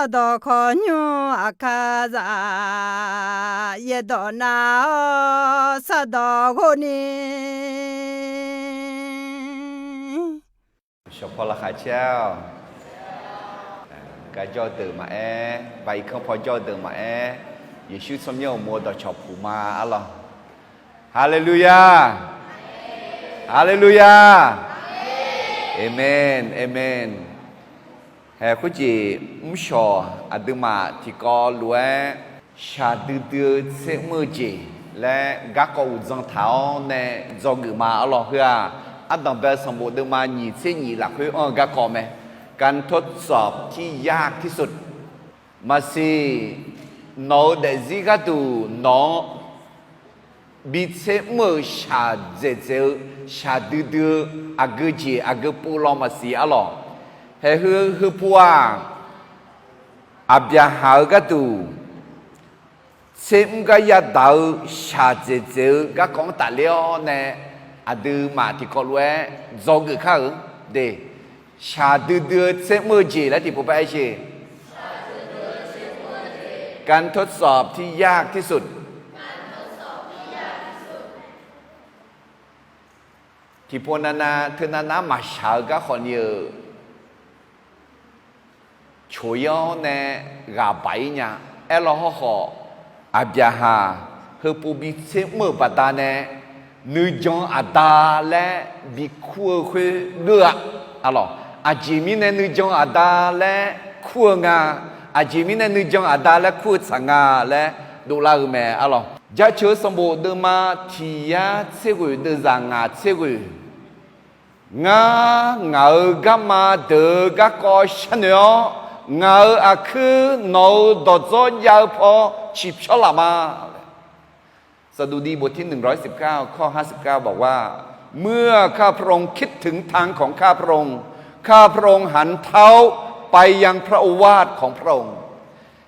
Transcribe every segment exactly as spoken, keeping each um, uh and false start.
Sardawq khawqnymr aqkar zaf, yaerdawq nav-awr sardawq ghov ni. Shawqpaw laqkhaq caer-awq. Gar jawr-eu deuq maqaer, ba irkanr paw jawr-eu deuq maqaer, Yeqsur tsawrmyanr uqmov-eu dawqcawq puq ma arlawq. Haleluya! Haleluya! Aqmen, aqmen. Hae khoerjeq mrshawq aqduimaf tiqkawv lof-aer shaqdui dui-eu tser mr-eu jeq laer garkawv uqdzan taq-awr nae dzawgeuf ma arlawq. Heu-aq, ardanq bae-eu sanqbof deuvma nyiq tser nyiq lafkhoer anr-eu garkawv mae. การทดสอบที่ยากที่สุด. Maqsiq, nawq-euq daefzir gharduq nawq-anr bi tser mr-euq shaqdzaeq dzaeq-eu, shaqdui dui-eu aqgeu jeq aqgeu pov law maqsiq arlawq. Haeq heu heu pov-aq, Aqbyaqhaq-eu gharduq tser mr gar yadaq-eu shaqdzaeq dzaeq-eu garkawv-anr tafler-awr nae, aqduimaf tiqkawv lof-aer dzawgeuf kar-euq de. Shaqdui dui-eu tser mr-eu jeq laer tiqpov par aer sher. การทดสอบที่ยากที่สุด. Tiqpov navnav teu navnav maqshaq-eu garkhawf ni-euq coq-ir-awr nae ghaq baq-ir nya. Aerlaw hawrkhawf, Aqbyaqhaq heupov bi tser mr-euq baqdanae nuijan aqda laer bi kur-eu khoer geur-a. Arlawq, aqjeq mirnae nuijan aqda laer kur-eu nga, aqjeq mirnae nuijan aqda laer kur-eu tsaq nga laer dovlar-eu mae arlawq. Jaceuq-eu sanqbof deuvma tiq yar tser ghoeq deuvzaq ngaq tser ghoeq. Ngar ngaq-euq garma deuq-eu garkawv sharnoeq-awr, ngaq-euq aqkuir nawq-euq dawqdzawr jav-eu paw ciqpyawr laf ma. สดุดีบทที่หนึ่งร้อยสิบเก้า ข้อห้าสิบเก้า บอกว่า เมื่อข้าพระองค์คิดถึงทางของข้าพระองค์ ข้าพระองค์หันเท้าไปยังพระโอวาทของพระองค์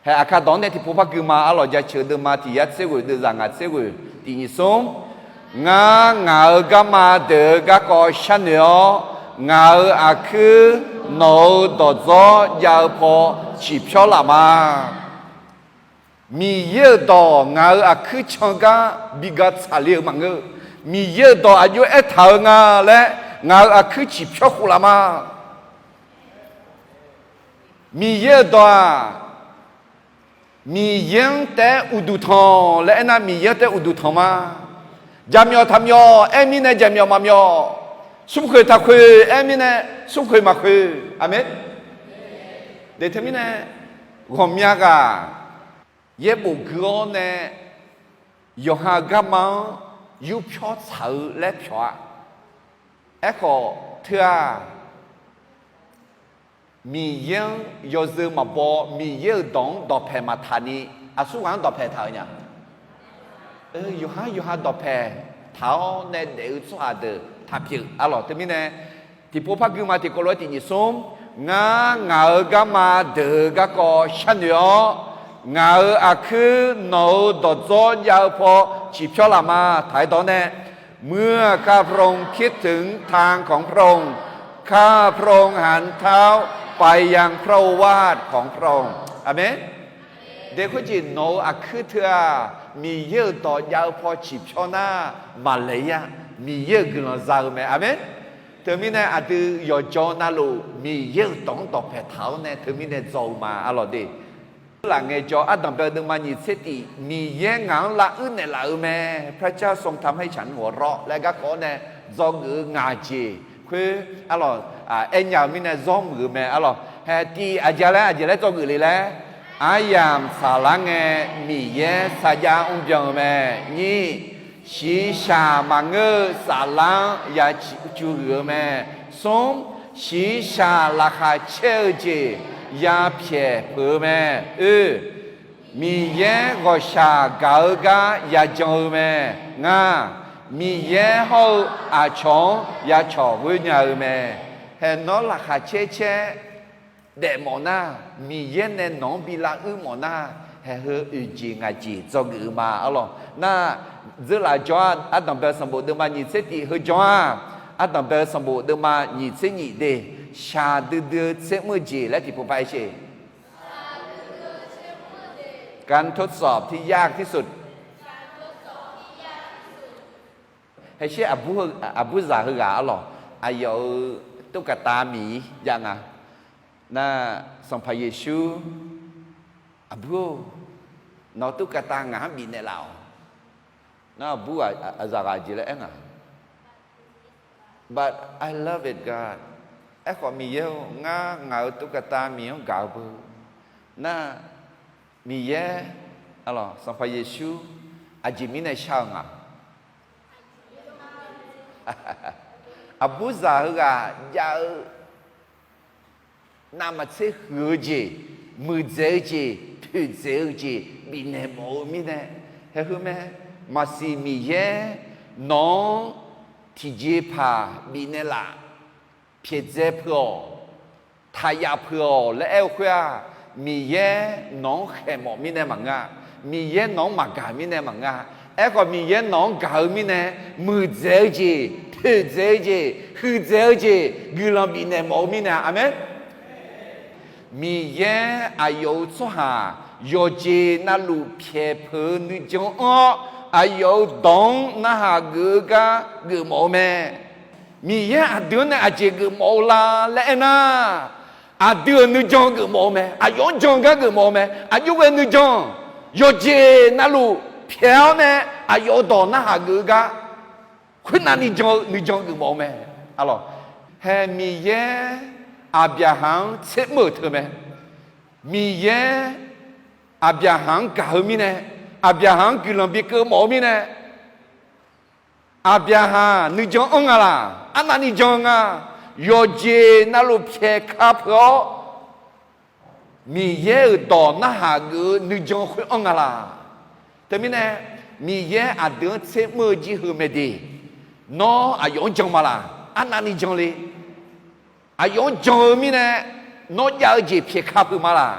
Hae aqkar dawq-anr nae tiqpov par gui ma arlawq. Jaceuq deuvma tiq yar tser ghoeq deuvzaq ngaq tser ghoeq tiq nyiq smr. Ngar ngaq-euq garma deuq-eu garkawv sharnoeq-awr, ngaq-euq aqkuir nawq-euq dawqdzawr jav-eu paw ciqpyawr laf ma. Miqyaer-euq dawq ngaq-euq aqkuir can gar bi ga tsaqle-euq maqngeur. Miqyaer-euq dawq aqjox aertaq-eu nga laer ngaq-euq aqkuir ciqpyawr khof laf ma. Miqyaer-euq dawq-aq, Miqyaer-anr taef-aer uqduq tanq laer aernar, Miqyaer-anr taef-aer uqduq tanq ma. Jaqmyawf taqmyawf aer mirnae jaqmyawf maqmyawf, smrkhoeq taqkhoeq aer mirnae smrkhoeq maqkhoeq. Aqmeq. Deq teumirnae, ghawqmya ghaq yaerbof gui-awr nae yawqha-euq garma-anr yurpyawr tsaq-eu laer pyawq-a. Aerkhawf teu-aq, Miqyaer-anr yawzeu maqbaw, Miqyaer-euq dawq-anr dawqpaeq maqtaq ni, aqsurghaq-anr dawqpaeq taq-eu nya. Yawqha yawqha dawqpaeq taq-awr nae daef-eu tsawrhaq deuq taq pyeuf arlawq. Teumirnae, tiqpov par gui ma tiqkawv lof-aer tiq nyiq smr. Ngar ngaq-euq garma deuq-eu garkawv sharnoeq-awr, ngaq-euq aqkuir nawq-euq dawqdzawr jav-eu paw ciqpyawr laf ma. Taq-aer dawq-awr nae, เมื่อข้าพระองค์คิดถึงทางของพระองค์ ข้าพระองค์หันเท้าไปยังพระโอวาทของพระองค์ Aqmeq. Deq khoerjeq nawq-euq aqkuir teu-aq, Miqyaer-euq dawq jav-eu paw ciqpyawr nar, maqlaeq-ir-a. Miqyaer-euq guiqlanq za-eu mae. Aqmeq. Teumirnae aqdui yawqjawr navluf Miqyaer-euq dawq-anr dawqpaeq taq-awr nae teumirnae dzaw-eu ma arlawq de. Laf ngaejawr, ardanq bae-eu deuvma nyiq tser tif, Miqyaer ngaq-anr lavuir naeqlaf-eu mae, พระเจ้าทรงทำให้ฉันหัวเราะ laer garkawv-awr nae dzawgeuf-eu ngaq jeq khoer arlawq, aernya-eu mirnae zawr muiq-eu mae arlawq. Hae tif aqjeq laer aqjeq laer dzawgeuf le laer, aryamq saflar ngae Miqyaer sarjax mrbyan-eu mae. Nyir, shiqshaq maqngeur-eu saflar-anr ya cu huiq-eu mae. Smr, shiqshaq laqkhaq caer-eu jeq ya pyaeq peuq-eu mae. Oe, Miqyaer ghawqshaq gaq-eu gar ya jan-eu mae. Ngar, Miqyaer hawr-eu aqcawq-anr ya cawq ghoer nya-eu mae. Hae nawr laqkhaq caer caer daef mawf nar, Miqyaer nae nawq-anr bi lavuir mawf nar, hae heu oeq jeq ngaq jeq dzawgeuf-eu ma arlawq. Nar, dzeurlaf jawr-aq, ardanq bae-eu sanqbof deuvma nyiq tser tif heu jawr-aq, ardanq bae-eu sanqbof deuvma nyiq tser nyiq de, shaqdui dui-eu tser mr-eu jeq laer tiqpov par aer sher. การทดสอบที่ยากที่สุด Haeqshir aqbur zaq heughaq arlawq, aqyawf-euq ตุ๊กตาหมี jav nga. Nar, Sanqpaq Yeqsur, aqbur-or, nawq-eu ตุ๊กตา ngaq-anr bifnaeq laf-awq. Nar aqbur aqzaq ghaq jeq laer aer nga. But I love it, God. Aerkhawf Miqyaer-or, ngar ngaq-euq ตุ๊กตา Miqyaer-anr gaq-eu beu. Nar, Miqyaer, arlawq, Sanqpaq Yeqsur aqjeq mirnae shar-eu nga? Aqbur zaq heughaq jav-eu navmaqtser huiq-eu jeq, muiqdzaeq-eu jeq, poeqdzaeq-eu jeq bifnaeq mawf-eu mirnae, haeqheu mae. Maqsiq Miqyaer nawq-anr tiqjeqpaq bifnaeq laf, pyaeqdzae peuq-awq, taqyaf peuq-awq laer aer-eu khoer-aq, Miqyaer nawq-anr khaeqmawf mirnae maqngeur-a. Miqyaer nawq-anr maqgaq mirnae maqngeur-a. Aerkhawf Miqyaer nawq-anr gaq-eu mirnae, muiqdzaeq-eu jeq, poeqdzaeq-eu jeq, huiqdzaeq-eu jeq guiqlanq bifnaeq mawf-eu mirnae-a. Aqmeq. Miqyaer aqyawf-euq tsawrhaq yawqjeq navluf pyaeq peuq-eu nuijan anr-awr, aqyawf-euq dawq-anr narhaq geuf-eu gar geufmawf-eu mae. Miqyaer aqdui-anr nae aqjeq geufmawf-eu la laer aernar, aqdui-euq nuijan geufmawf-eu mae. Aqyawf-anr jan-eu gar geufmawf-eu mae. Aqjox ghae nuijan, yawqjeq navluf pyaeq-awr nae aqyawf-euq dawq narhaq geuf-eu gar, khoernavni jan-eu nuijan geufmawf-eu mae. Arlawq, hae Miqyaer Aqbyaqhaq-anr tsermr-euq teu mae. Miqyaer Aqbyaqhaq-anr gaq-eu mirnae, Aqbyaqhaq-anr guiqlanq bikeuv mawf-eu mirnae, Aqbyaqhaq nuijan anr nga laq? Arnavni jan-eu nga. Yawqjeq navluf pyaeq ka peuq-awr, Miqyaer-euq dawq narhaq geuf-eu nuijan khoer anr nga laq? Teumirnae, Miqyaer aqdui-anr tsermr-eu jir heu mae de. Nawr aqyawf-anr jan ma laq? Arnavni jan le. Aqyawf-anr jan-eu mirnae, nawr jav-eu jeq pyaeq ka peuq ma laq?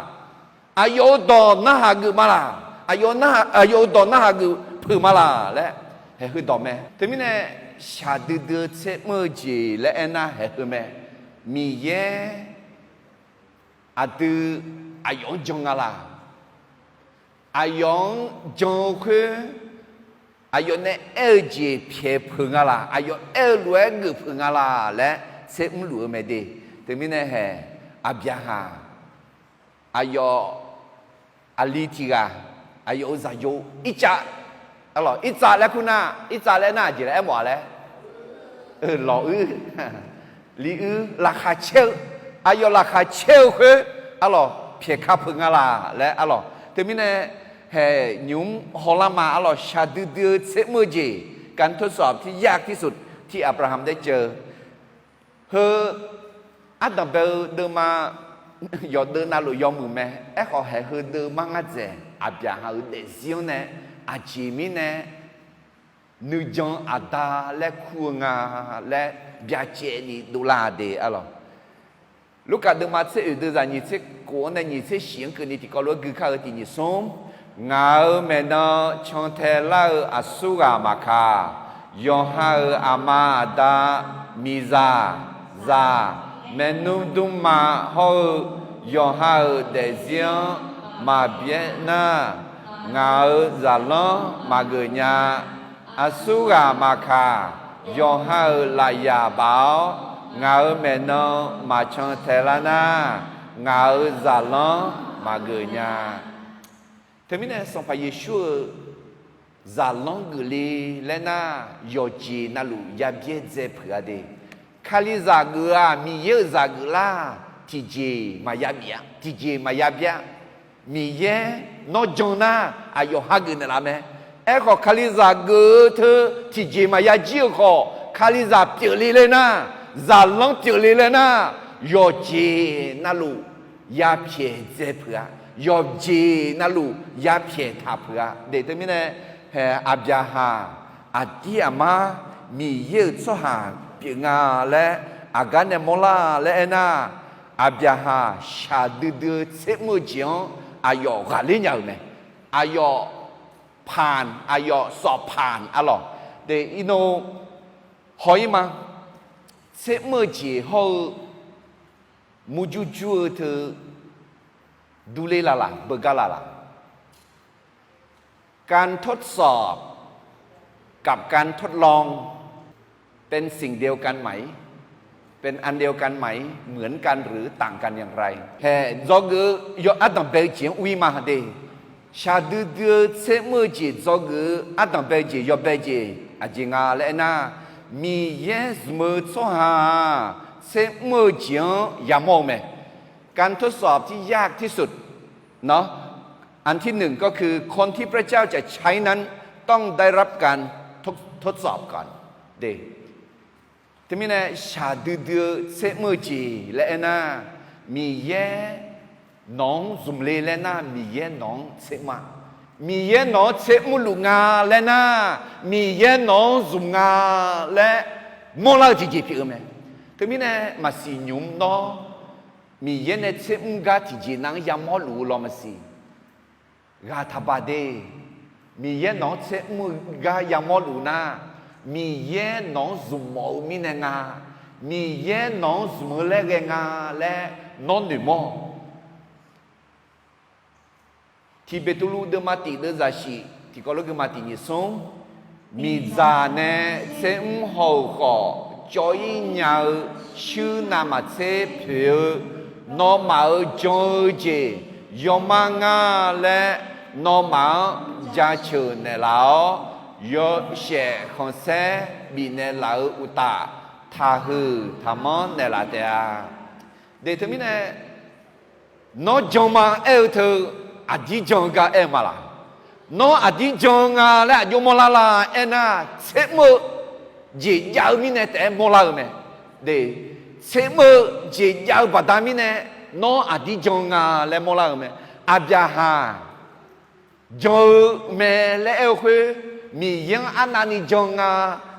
Aqyawf-euq dawq narhaq geuf ma laq? Aqyawf, aqyawf-euq dawq narhaq geuf peuq ma laq laer, haeqheu dawq mae. Teumirnae, shaqdui dui-eu tsermr-eu jeq laer aernar haeqheu mae. Miqyaer aqdui aqyawf-anr jan nga laq? Aqyawf-anr jan-eu khoer, aqyawf nae aer-eu jeq pyaeq peuq nga laq? Aqyawf aer-eu lof-aer geuf peuq nga laq laer tsermr luf-eu mae de. Teumirnae hae, Aqbyaqhaq, aqyawf aqli tiq ghaq, aqyawf-euq zaqyo Irtsav, Irtsav laer kur nar, Irtsav laer nar aqjeq laer aermawf-a laer, lawq uir, li uir, laqkhaq caer-eu, aqyawf laqkhaq caer-eu khoer, arlawq, pyaeq ka peuq nga laq laer, arlawq. Teumirnae, hae, nymq-mr hawlar ma, arlawq, shaqdui dui-eu tsermr-eu jeq, การทดสอบที่ยากที่สุดที่อับราฮัมได้เจอ Heu, ardanq bae-eu deuvma yawqdeuv navluf yawmuiq mae. Aerkhawf haeqheu deuvma ngar dzaeq, Aqbyaqhaq-euq daefzir-anr nae aqjeq mirnae nuijan aqda laer kur-eu nga laer byacaevni dovlar de, arlawq. Lurkaf deuvma tser oeq deuv zaq nyiq tser khof-anr nae nyiq tser shif-anr keuvni tiqkawv lof-aer gui kar-eu tiq nyiq smr, ngaq-euq maeqnan cantae lar-eu aqsurghaq maqkaq, yawqha-euq aqma aqda, miqzaq, zaq, maernmr dmrma hawr-eu yawqha-euq daefzir-anr maqbyaer nar, ngaq-euq zaqlanr maqgeuf nya. Aqsurghaq maqkaq, yawqha-euq lafyaq baf-awr, ngaq-euq maeqnan maqcan tae lar nar, ngaq-euq zaqlanr maqgeuf nya. Teumirnae Sanqpaq Yeqsur-euq zaqlanr geufle laer nar, yawqjeq navluf yabyaer dzae peuq-a de. Kalizaq geuf-aq, Miqyaer-euq zaq geuf lar, tiqjeq maqya bif-a, tiqjeq maqya byaer-a. Miqyaer nawr jan nar, aqyawf hageuf naeqlaf mae. Aerkhawf, Kalizaq geuf-eu teu tiqjeq maqya jir-eu khawf, Kalizaq pyeufle laer nar, zaqlanr pyeufle laer nar, yawqjeq navluf yapyaeq dzae peuq-a. Yawqjeq navluf yapyaeq taq peuq-a. Deuq teumirnae, hae, Aqbyaqhaq aqdir aqmar Miqyaer-euq tsawrhaq pyeuf nga laer aqgar nae mawrlar laer aernar, Aqbyaqhaq shaqdui dui-eu tsermr-eu jeq-anr aqyawf ghaqler nya-euq mae. Aqyawf paq, aqyawf sawf paq, arlawq, de, irno haw-ir ma. Tsermr-eu jeq hawr-eu murjur jur-eu teu durler laf laf, beugar laf laf. การทดสอบ กับการทดลอง เป็นสิ่งเดียวกันไหม เป็นอันเดียวกันไหม เหมือนกันหรือต่างกันอย่างไร hae, dzawgeuf-eu yawqha ardanq bae-eu jeq-anr ur-ir ma de. Shaqdui dui-eu tser mr-eu jeq dzawgeuf-eu ardanq bae-eu jeq yawbae jeq aqjeq nga laer aernar, Miqyaer zmq-eu tsawrhaq-aq, tser mr-eu jeq-anr yamawr-eu mae. การทดสอบที่ยากที่สุด เนาะ อันที่หนึ่งก็คือคนที่พระเจ้าจะใช้นั้นต้องได้รับการทดทดสอบก่อน de. Teumirnae shaqdui dui-eu tser mr-eu jeq laer aernar, Miqyaer nawq-anr zmq le laer nar, Miqyaer nawq-anr tser mr-a. Miqyaer nawq-anr tser mrluf nga laer nar, Miqyaer nawq-anr zmq nga laer mawrlar-eu tiqjeq pyeuf-eu mae. Teumirnae maqsiq nymq mr nawr, Miqyaer nae tser mr gar tiqjeq nav-anr yamawr luf-eu law maqsiq. Ghaq taqbaq de. Miqyaer nawq-anr tser mr-eu gar yamawr luf nar, Miqyaer nawq-anr zmq mawf-eu mirnae nga, Miqyaer nawq-anr zmq-eu laer ghae nga laer nawr noeqmawr-awq. Tiq Beqtuvluv deuvma tiq deuvzaq shif tiqkawv lof geuvma tiq nyiq smr, miqdzaq nae tser mr haw-euq khawf, cawv-ir nya-eu shuir navmaqtser poeq-eu, nawmaf-euq jan-eu jeq yawmar ngar laer, nawmaf-anr jaceuq naeqlaf-awr, yawshaef khanqsaer bifnaeq laf-eu uqtaf, taqhuiq taqmanr naeqlaf taef-a. De teumirnae, nawr jan ma aer-eu teu, aqdir jan-eu gar aer-eu ma laq? Nawr aqdir jan-eu nga laer aqjox mawrlar la aernar, tser mr-eu jeq jav-eu mirnae taef-aer mawrlar-eu mae. De, tser mr-eu jeq jav-eu baqda mirnae, nawr aqdir jan-eu nga laer mawrlar-eu mae. Aqbyaqhaq jan-eu mae laer aer-eu khoer, Miqyaer-anr arnavni jan nga,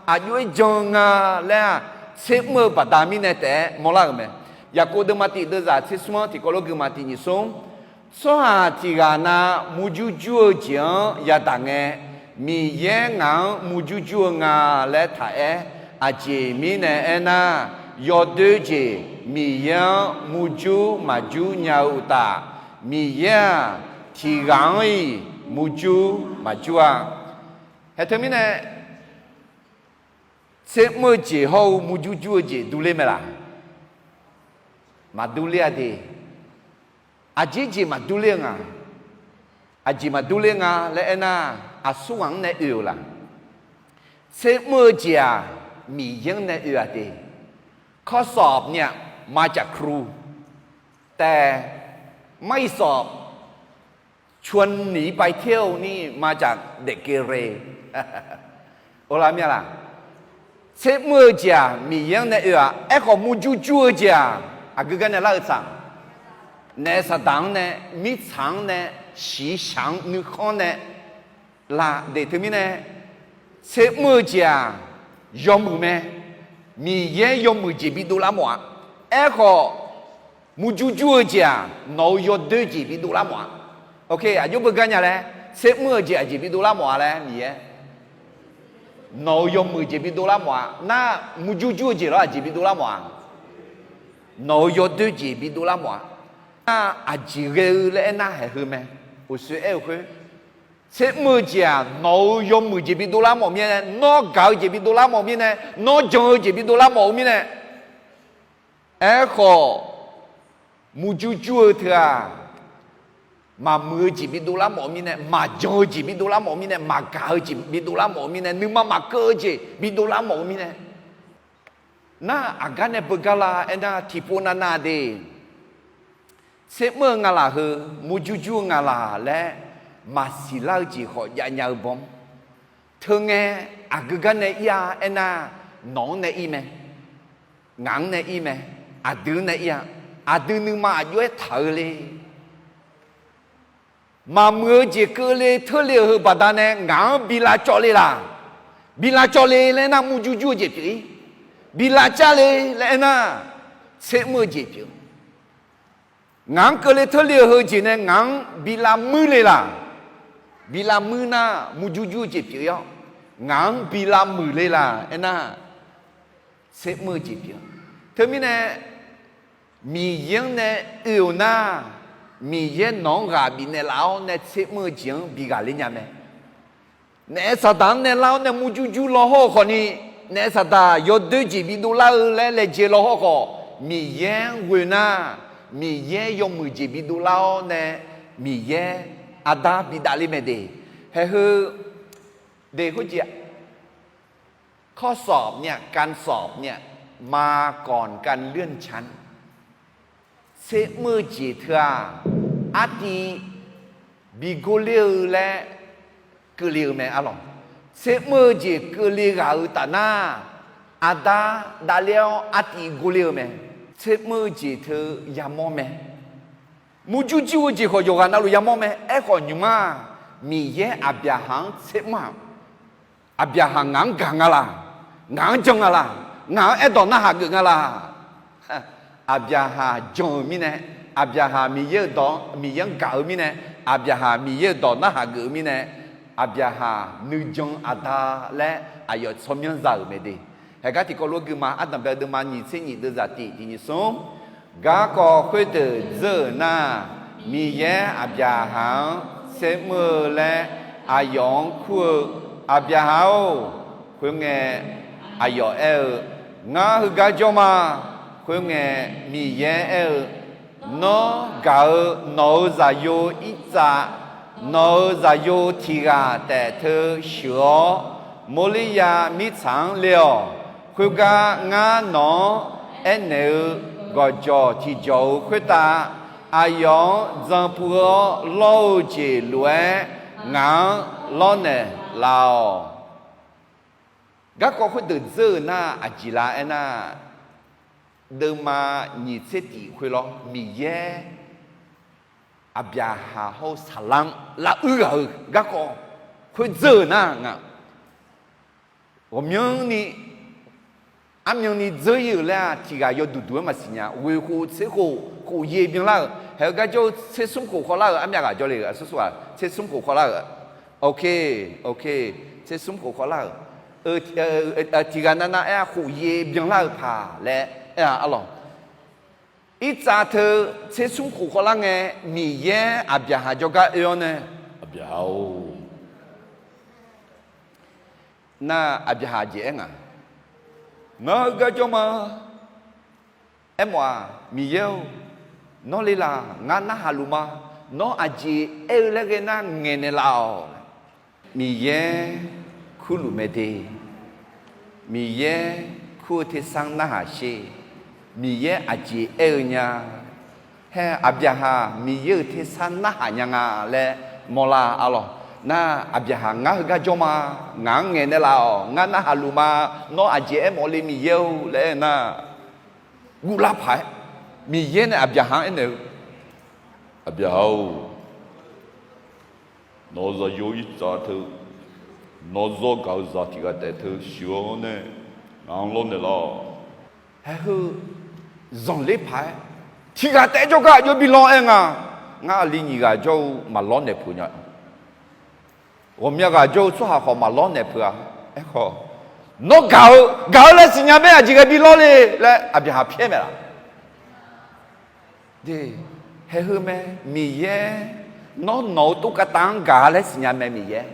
aqjox-aer jan nga laer-aq, tser mr-eu baqda mirnae taef-aer mawrlar-euq mae. Yaqkov deuvma tiq deuvzaq tser smr-anr tiqkawv lof geuvma tiq nyiq smr, tsawrhaq tiq ghaq na murjur jur-eu jeq-anr yadaq ngae, Miqyaer ngaq-anr murjur jur-eu nga laer taq aer, aqjeq mirnae aernar, yawdoer jeq Miqyaer-anr murjur maqjur nya-eu uqtaf, Miqyaer-aq, tiq ghaq-anr-iq murjur maqjur-a. Hae teumirnae, tser mr-eu jeq hawr-eu murjur jur-eu jeq durler mae laq? Maqdurler-a de. Aqjeq jeq maqdurler-eu nga. Aqjeq maqdurler nga laer aernar, aqsur ghaq-anr nae oe-euq laq? Tser mr-eu jeq-aq, Miqyaer-anr nae oe-a de. ข้อสอบเนี่ย มาจากครู แต่ไม่สอบ ชวนหนีไปเที่ยวนี่ มาจากเด็กเกเร Olar mir-a laq? Tser mr-eu jeq-aq, Miqyaer-anr nae oe-aq, aerkhawf murjur jur-eu jeq-aq, aqgeu gar nae lar-eu tsaq? Naef saqdaq-anr nae, mirtsaq-anr nae, shiqshaq-anr nuikhanr nae lar de. Teumirnae, tser mr-eu jeq-aq, yawmuiq mae. Miqyaer yawmuiq jeq bidov lar mawf-a. Aerkhawf, murjur jur-eu jeq-aq, nawq-euq yawdoer jeq bidov lar mawf-a. Aqjox beugar nya laer, tser mr-eu jeq aqjeq bidov lar mawf-a laer Miqyaer, nawq-euq yawmuiq jeq bidov lar mawf-a. Nar, murjur jur-eu jeq lawr aqjeq bidov lar mawf-a? Nawq-euq yawdoer jeq bidov lar mawf-a. Nar, aqjeq ghae-eu laer aernar haeq heu mae. Uqshoe aer-eu khoer, tser mr-eu jeq-aq, nawq-euq yawmuiq jeq bidov lar mawf mirnae, nawr gaq-eu jeq bidov lar mawf mirnae, nawr jan-eu jeq bidov lar mawf-eu mirnae, aerkhawf, murjur jur-eu teu-aq, maqmuiq-eu jeq bidov lar mawf-eu mirnae, maqjan-eu jeq bidov lar mawf-eu mirnae, maqgaq-eu jeq bidov lar mawf-eu mirnae, nuima maqkeuv-eu jeq bidov lar mawf-eu mirnae, nar, aqgar nae beugar la aernar, tiqpov navnav de. Tser mr-eu nga laq heu, murjur jur-eu nga laq laer maqsiq lar-eu jeq khawf jav nya-eu bawr. Teungae, aqgeu gar nae ir-a aernar, nawq-anr nae ir mae. Ngaq-anr nae ir mae. Aqdui-anr nae ir-a. Aqdui nuima aqjox-aer taq-eu le. Maqmuiq-eu jeq keuvle teurle-euq heu baqdanae ngaq-anr bi lavcawv le laq? Bi lavcawv le laer aernar, murjur jur-eu jeq pyeuf-ir. Bi lavcav le laer aernar, tser mr-eu jeq pyeuf. Ngaq-anr keuvle teurle-euq heu jeq nae ngaq-anr bi lavmuir le laq? Bi lavmuir nar, murjur jur-eu jeq pyeuf-ir-awr, ngaq-anr bi lavmuiq le laq aernar, tser mr-eu jeq pyeuf. Teumirnae, Miqyaer-anr nae oe-euq nar, Miqyaer nawq-anr ghaq bifnaeq laf-awr nae tser mr-eu jeq-anr bi ghaqler nya mae. Naef saqdaq-anr nae lar-awr nae murjur jur law hawr-eu khawfni, naef saqdaq yawdoer jeq bidov lar-eu laer laejae law hawr khawf, Miqyaer-anr ghoe nar, Miqyaer yawmuiq jeq bidov lar-awr nae, Miqyaer arda bidavler mae de. Haeq heu, de khoerjeq ข้อสอบเนี่ย การสอบเนี่ย มาก่อนการเลื่อนชั้น tsermr-eu jeq teu-aq, artiv bi gorler-eu laer keuvle-eu mae arlawq. Tsermr-eu jeq keuvle ghaq-euq taf nar, arda davler-awr artiv gorler-eu mae. Tsermr-eu jeq teu yamawr mae. Murjur jur-eu jeq khawf yawqghaq navluf yamawr mae. Aerkhawf nymq-mr-aq, Miqyaer Aqbyaqhaq-anr tsermr-aq, Aqbyaqhaq ngaq-anr gaq nga laq? Ngaq-anr jan nga laq? Ngaq-anr aerdawq narhaq geuf nga laq? Aqbyaqhaq jan-euq mirnae, Aqbyaqhaq Miqyaer-euq dawq, Miqyaer-anr gaq-eu mirnae, Aqbyaqhaq Miqyaer-euq dawq narhaq geuf-eu mirnae, Aqbyaqhaq nuijan aqda laer aqyawf tsawrmyanr za-euq mae de. Haeqgar tiqkawv lof-aer guima, ardanqbae-eu deuvma nyiq tser nyiq deuvzaq tiq tiq nyiq smr. Garkawv khoerdeuq dzeur-euq nar, Miqyaer Aqbyaqhaq-anr tsermr-eu laer aqyawf-anr kur-eu, Aqbyaqhaq-or, khoerngae aqyawf aer-eu, Ngar heugar jawr ma. Khoerngae, Miqyaer aer-eu, Nawr gaq-eu nawq-euq zaqyo Irtsav, nawq-euq zaqyo tiq ghaq taef teu sheuq-awr, Morliya mirtsaq-anr le-awq. Khoergar ngar nawq-anr aernaeq-eu gawqjawq tiqjawq-euq khoertav, aqyawf-anr dzan puiv-awr lawr-eu jeq lof-aer ngaq-anr lawrnaeq laf-awq. Garkawv khoerdeuq dzeur-euq nar aqjeq lar aernar, deuvma nyiq tser tiq khoerlawr Miqyaer Aqbyaqhaq hawr-eu saqlar-anr lavuir ghaq-euq garkawv khoer dzeur-euq nar nga. Ghawqmyanrni armyanni dzeur-ir-euq laer-aq, tiq ghaq yawduq duq-aer maqsiq nya. Ghoeq khof tser khof khof ye byanlar-euq, haeq-eu gar jawr-eu tser smr khof khawvlar-euq armyav ghaq jawr le-euq aqsur sur-aq, tser smr khof khawvlar-euq. Oke, oke, tser smr khof khawvlar-euq. Tiq ghaq navnav aer-a, khof ye byanlar-eu paq laer aer-a arlawq. Irtsav teu tser smr khof khawvlar ngae, Miqyaer Aqbyaqhaq jawrgar oe-awr nae, Aqbyaqhaq-or, nar Aqbyaqhaq jeq aer nga, Ngar heugar jawr ma. Aermawf-aq, Miqyaer-or, nawr le laq? Ngar narhaq luf ma. Nawr aqjeq aer-eu laer ghae nar ngaeqnaeq laf-awq. Miqyaer kurluf mae de. Miqyaer kur-eu tersar narhaq sher. Miqyaer aqjeq aer-eu nya. Hae, Aqbyaqhaq Miqyaer-euq tersar narhaq nya nga laer mawrlar arlawq. Nar Aqbyaqhaq ngar heugar jawr ma. Ngaq-anr ngaeqnaeq laf-awq. Ngar narhaq luf ma. Nawr aqjeq aermawf le Miqyaer-or laer aer nar, guvlar paq-aer Miqyaer nae Aqbyaqhaq-anr aernaeq-eu, Aqbyaqhaq-or, nawq-euq zaqyo Irtsav teu nawr zawr gaq-eu zaq tiq ghaq taef teu sheuq-awr nae ngaq-anr lawrnaeq laf-awq. Haeq heu zanqler paq-aer, tiq ghaq taef-aer jawrgar aqjox bi lawr aer nga. Ngar aqli nyiq ghaq jawr-eu maqlawr naeq peuq nya. Ghawqmya ghaq jawr-eu tsawrhaq khawf maqlawr naeq peuq-a. Aerkhawf, nawr gaq-eu, gaq-eu laer siqnya mae, aqjeq ghae bi lawr le laer Aqbyaqhaq pyaer mae laf. Haeq heu mae, Miqyaer, nawr nawq-eu tov kavtav-anr gaq-a laer siqnya mae Miqyaer.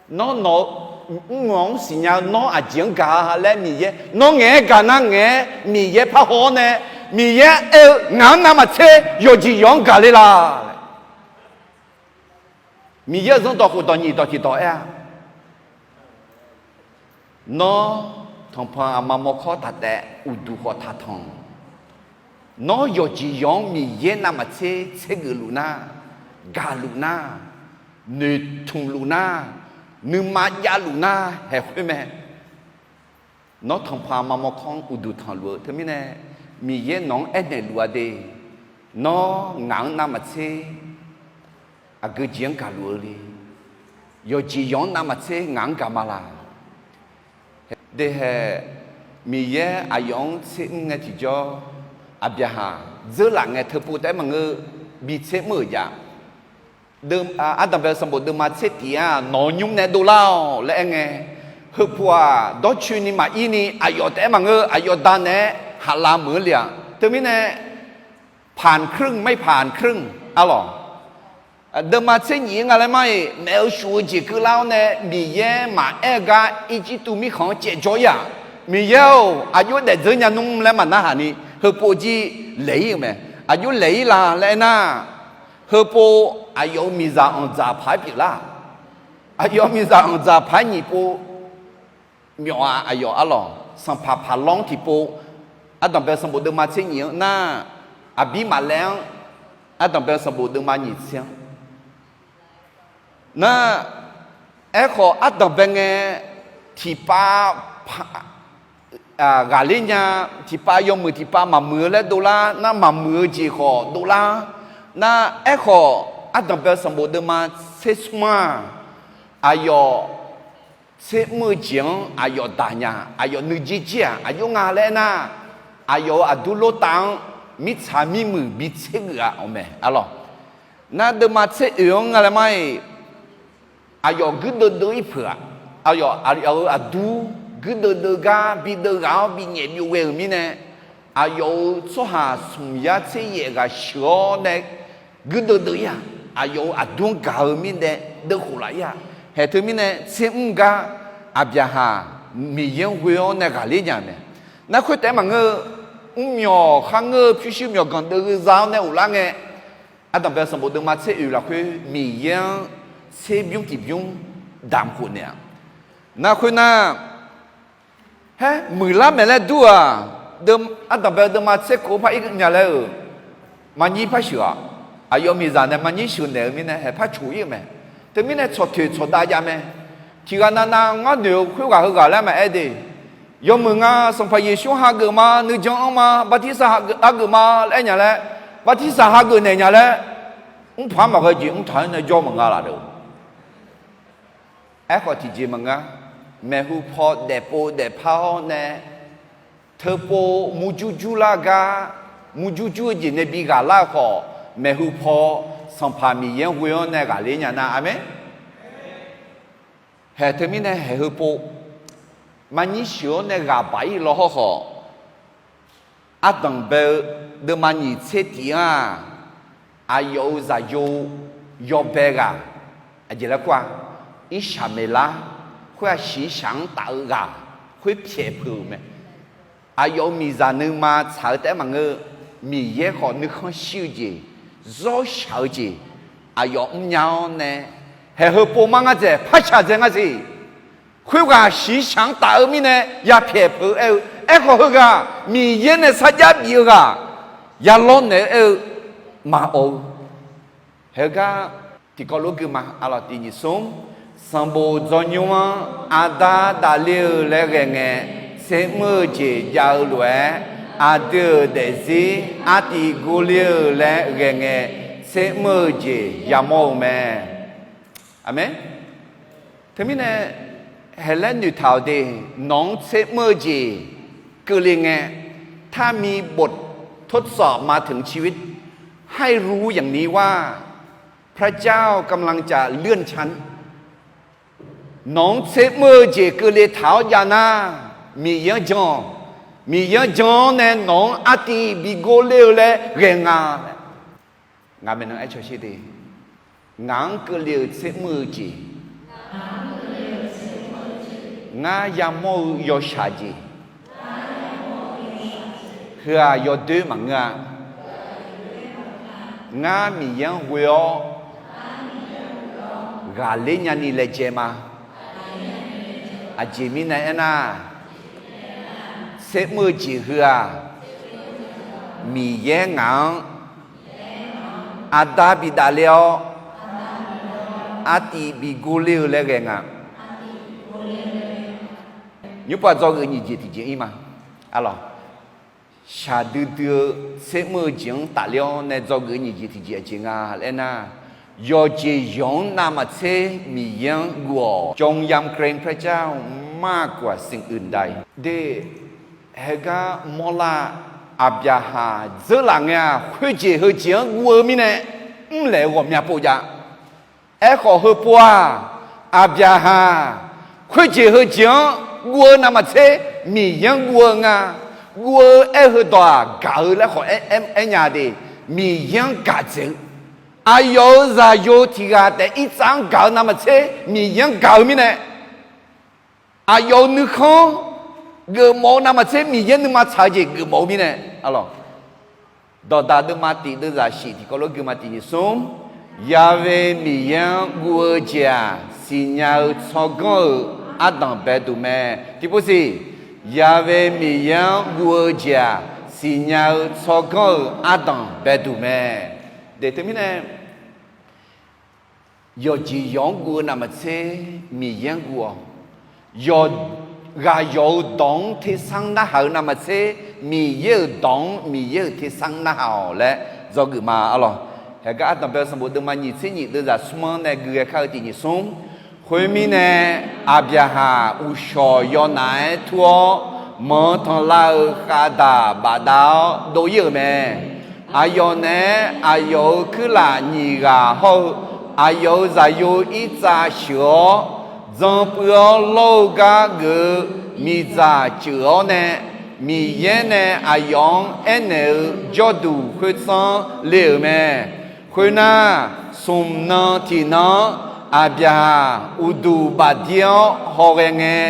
Nawr nawq-eu mrnganq-anr siqnya-eu nawr aqjeq-anr gaq-a laer Miqyaer, nawr ngaeq-aer gaq nar ngaeq-aer Miqyaer parhaw-awr nae, Miqyaer aer-eu ngaq-anr navmaqtser yawqjeq yawq-anr gaq le laf. Miqyaer-euq zanrdawq khofdawq nyiq dawq tiq dawq aer-a, Nawr tanqpanq aqma mawrkawr taq taef, uqduq khawf taq tanq. Nawr yawqjeq yawq-anr Miqyaer navmaqtser tsergeuf luf nar, gaq luf nar, noeqtmq luf nar, nuima javluf nar haeq khoer mae. Nawr tanqpanq aqma mawrkawr-anr uqduq tanqluf-eu teumirnae, Miqyaer nawq-anr aernaeq luf-a de. Nawr ngaq-anr navmaqtser aqgeu jeq-anr gaqluf-eu le. Yawqjeq yawq-anr navmaqtser ngaq-anr gaq ma laq. Dehae, Miqyaer aqyawf-anr tser mr ngae tiqjawr, Aqbyaqhaq dzeurlaf ngae teupov taef-aer maqngeur, bi tser mr-euq jav. Ardanqbae-eu sanqbof deuvma tser tiq-aq, nawq-eu nymr nae dovlar-awq laer aer ngae, heupuq-aq dawrcoeni maqir ni aqyawf taef-aer maqngeur, aqyawf da naeq-aer haqlav meuq-anr le-aq. Teumirnae, ผ่านครึ่ง ไม่ผ่านครึ่ง arlawq. Deuvma tser nyif-anr nga laer mar-iq, maef-eu shuf-eu jeq keuvlar-awr nae Miqyaer maqaer-eu gar Irjirtuv mirkhanq-anr caevjawr-ir-aq, Miqyaer-or, aqjox daefdzeur nya nmr laer maqnarhaq ni, heupov jir laeq-ir-euq mae. Aqjox laeq-ir la laer aernar, heupov aqyawf-euq miqzaq anqdzaq paq-aer pyeuflar. Aqyawf-euq miqzaq anqdzaq paq-aer nyiq pov, myawf-a aqyawf arlawq, sanqpaq paqlawr-anr tiqpov, ardanqbae sanqbof deuvma tser nyif-anr nar, aqbir maqlaer-anr, ardanqbae sanqbof deuvma nyiq tser-anr nar, aerkhawf ardanqbae ngae tiqpav ghaqler nya, tiqpav yawmuiq tiqpav maqmuiq-eu laer dovlar nar, maqmuiq-eu jeq khawf dovlar nar, aerkhawf ardanqbae sanqbof deuvma tser smr-aq, aqyawf tser mr-eu jeq-anr aqyawf daq nya, aqyawf nuijer jir-aq aqjox nga laer aernar, aqyawf-euq aqdur lortav-anr mirtsaq mirmuiq bi tsergeuf-a awq mae arlawq. Nar deuvma tser oeq-anr nga laer mar-iq, aqyawf guirdeuv deuv-ir peuq-aq, aqyawf aqyawf-euq aqdur guirdeuv deuv gar bi deuv ghaq-awr bi nyaef byov ghae-euq mirnae, aqyawf-euq tsawrhaq smq yar tser yaef ghaq sheuq-awr nae guirdeuv deuv-ir-aq, aqyawf-euq aqdur-anr gaq-eu mirnae deuvkhof laf-ir-aq, haeq teumirnae tser mr gar Aqbyaqhaq Miqyaer-anr ghoe-awr nae ghaqler nya-euq mae. Nar khoertaef-aer maqngeur-eu, mrmyawq kharngeur-eu pyurshuir myawqganq deuv-eu za-awr nae ghoflar ngae, ardanqbae sanqbof deuvma tser oeq lafkhoer Miqyaer-anr tserbymr tiqbymr damq khof naeq-aq, nar khoernar, haer muiqlar maeq laer dur-aq, ardanqbae deuvma tser kov par ir nya laer-euq, maqnyir par sheuq-aq, aqyawf miqzaq nae maqnyir sheuq naeq-eu mirnae haeq par coq-ir-euq mae. Teumirnae tsawq toeq tsawq dav jav mae. Tiqghaq navnav ngar noeq-eu khoerghaq heughaq laer maqaer de. Yawmuiq nga Sanqpaq Yeqsur hageuf ma, nuijan anr ma, bartirsaq hageuf ma laer aer nya laer, bartirsaq hageuf naeq nya laer, mrpaq-anr maqghae jeq mrtaq-aer nae jawr maqnga laf-euq. Aerkhawf tiqjeq maqnga, maeqhu paw daefpov daefpar-awr nae, teupov murjur jurlar gar, murjur jur-eu jeq nae bi ghaqlar-eu khawf, maeqhu paw Sanqpaq Miqyaer-anr ghoe-awr nae ghaqler nya nar, aqmeq. Haeq teumirnae haeq heupov maqnyir sheuq-awr nae ghaq baq-ir law hawrkhawf, ardanqbae-eu deuvma nyiq tser tif-anr-aq, aqyawf-euq zaqyo yawbae ghaq, aqjeq laer kur-a, Irsaqmeqlar khoer-aq shiqshaq-anr taf-eu ghaq khoer pyaeq peuq-euq mae. Aqyawf-euq miqzaq nuima tsaq-eu taef-aer maqngeur, Miqyaer khawf nuikhanr shir-eu jeq, zawrshaq-eu jeq, aqyawf mrnya-awr nae, haeq heupov mar ngar dzaeq, par shaq dzae ngar siq. Khoerghaq shiqshaq-anr taf-eu mirnae yapyaeq peuq-eu aer-eu, aerkhawf heughaq Miqyaer nae sarjax bif-eu ghaq, yalawr naeq-eu aer-eu, maqawq-eu. Haegar tiqkawv lof gui ma, aqlawq tiq nyiq smr, sanqbof dzawnymr-anr aqda dafle-eu laer ghae ngae, tser mr-eu jeq jav-eu lof-aer, aqdui-euq daefzir artiv gurler-eu laer ghae ngae, tser mr-eu jeq yamawr-eu mae. Aqmeq. Teumirnae, haeq laer noeqtaq-awq de, nawq-anr tser mr-eu jeq keuvle ngae, ถ้ามีบททดสอบมาถึงชีวิต ให้รู้อย่างนี้ว่า พระเจ้ากำลังจะเลื่อนชั้น Nawq-anr tser mr-eu jeq keuvle taq-awr jav nar, Miqyaer-anr jan-awq. Miqyaer-anr jan-awr nae nawq-anr artiv bi gurler-eu laer ghae nga. Ngaq maeqnan aer cawsher de. Ngaq-anr keuvle-eu tser mr-eu jeq, ngar yamawr-eu yawshaq jeq, heu-aq yawdoer maqngeur-a. Ngar Miqyaer-anr ghoe-awr ghaqler nyani laejae ma. Aqjeq mirnae aernar, tser mr-eu jeq heu-aq, Miqyaer ngaq-anr aqda bidaf le-awr, artiv bi gurler-eu laer ghae nga. Nymrpav dzawgeuf nyiq jeq tiqjeq ir ma. Aqlawq, shaqdui dui-eu tser mr-eu jeq-anr tafler-awr nae dzawgeuf nyiq jeq tiqjeq aqjeq nga laer aernar, yawqjeq yawq-anr navmaqtser Miqyaer-anr guv-awq. จงยำเกรงพระเจ้ามากกว่าสิ่งอื่นใด De, haegar mawrlar, Aqbyaqhaq dzeurlaf ngae-aq, khoerjeq heujeq-anr guv-eu mirnae mrlaeq-eu ghawqmya pov jav. Aerkhawf heupov-aq, Aqbyaqhaq khoerjeq heujeq-anr guv-eu navmaqtser Miqyaer-anr guv-eu nga. Guv-eu aer-eu heudawq-aq, gaq-eu laer khawf aer nya de. Miqyaer-anr gaq dzaeq-eu Aqyawf-euq zaqyo tiq ghaq taef irtsav-anr gaq-eu navmaqtser Miqyaer-anr gaq-eu mirnae, aqyawf-euq nuikhanr geufmawf-eu navmaqtser Miqyaer nuima tsaq-eu jeq geufmawf-eu mirnae, arlawq. Dawqdaq deuvma tiq deuvzaq shif tiqkawv lof guima tiq nyiq smr. Ya've Miqyaer-anr guv-eu jeq-aq, siqnya-eu tsawrganr-euq ardanq baeduq mae. Tiqpov siq, Ya've Miqyaer-anr guv-eu jeq-aq, siqnya-eu tsawrganr-euq ardanq baeduq mae. Deq teumirnae, yawqjeq yawq-anr guv-eu navmaqtser Miqyaer-anr guv-awq. Yawq, ghaq yawq-euq dawq-anr tersar narhaq-eu navmaqtser Miqyaer-euq dawq-anr Miqyaer-euq tersar narhaq-awq laer dzawgeuf ma, arlawq. Haeqgar ardanq bae-eu sanqbof deuvma nyiq tser nyiq deuvzaq smr-anr nae gui ghae kar-eu tiq nyiq smr. Khoermirnae, Aqbyaqhaq uqshawq yawnaf-aer tur-awr, manq tanqlav-euq khavdaq bafdav-awr dov-ir-euq mae. Aqyawf naeq-aer aqyawf-euq kuirlaf nyiq ghaq hawr-eu aqyawf-euq zaqyo irtsav sheuq-awr, dzan puiv-awr lawr-eu gar geuf-eu miqdzaq ceuq-awr nae, Miqyaer nae aqyawf-anr aernaeq-eu jawrduq khoertsanr le-euq mae. Khoernar, smq nan tiq nan-anr Aqbyaqhaq uqduq bafdir-awr hawghae ngae,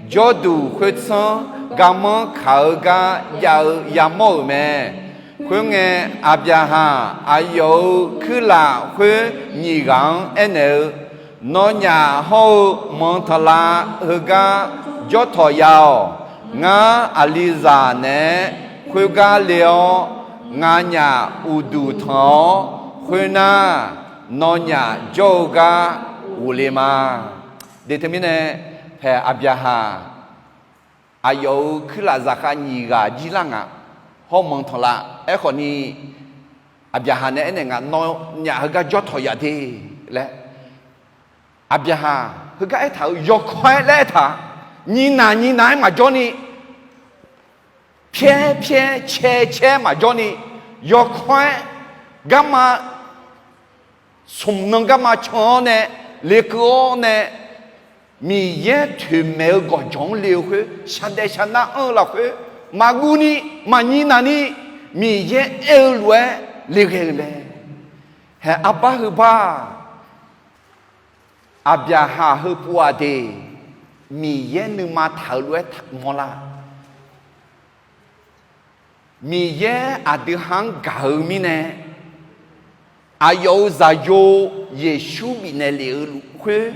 jawrduq khoertsanr garmanr kaq-eu gar jav-eu yamawr-euq mae. Khoerngae, Aqbyaqhaq aqyawf-euq kuirlaf khoer nyiq ghaq-anr aernaeq-eu, Nawnyaf hawr-eu manq tanqlav heugar jawr tawq ya-awq. Ngar aqlizaq naeq-aer khoergar le-awr, nganyaf uqduq tanq-awr, khoernar, nawnyaf jawr-eu gar ghofle ma. Deq teumirnae, haeq Aqbyaqhaq aqyawf-euq kuirlaf zaqkhav nyiq ghaq jir lar ngaq, hawr manq tanqlav. Aerkhawf ni, Aqbyaqhaq nae aernaeq ngaq, Nawnyaf heugar jawr tawq ya de laer. Aqbyaqhaq heugar aertaq-euq yawkawr-aer laer aertaq, nyiq naq nyiq naq-aer maqjawr ni, pyaer pyaer caer caer maqjawr ni, yawkawr-aer garma smq nan garma can-awr nae, lekeuv-awr nae, Miqyaer toeqmaeq-eu gawqjawq-anr le-eu khoer, shaqdaef shaqnar anr-eu lafkhoer, maqguv ni, maqnyiq naq ni, Miqyaer aer-eu lof-aer le ghae-euq mae. Haeq arbar heu bar-aq, Aqbyaqhaq heu pov-aq de, Miqyaer nuima taq-euq lof-aer taq mawrlar. Miqyaer aqdui ha-anr gaq-eu mirnae, aqyawf-euq zaqyo Yeqsur bifnaeq lef-eu luf khoer,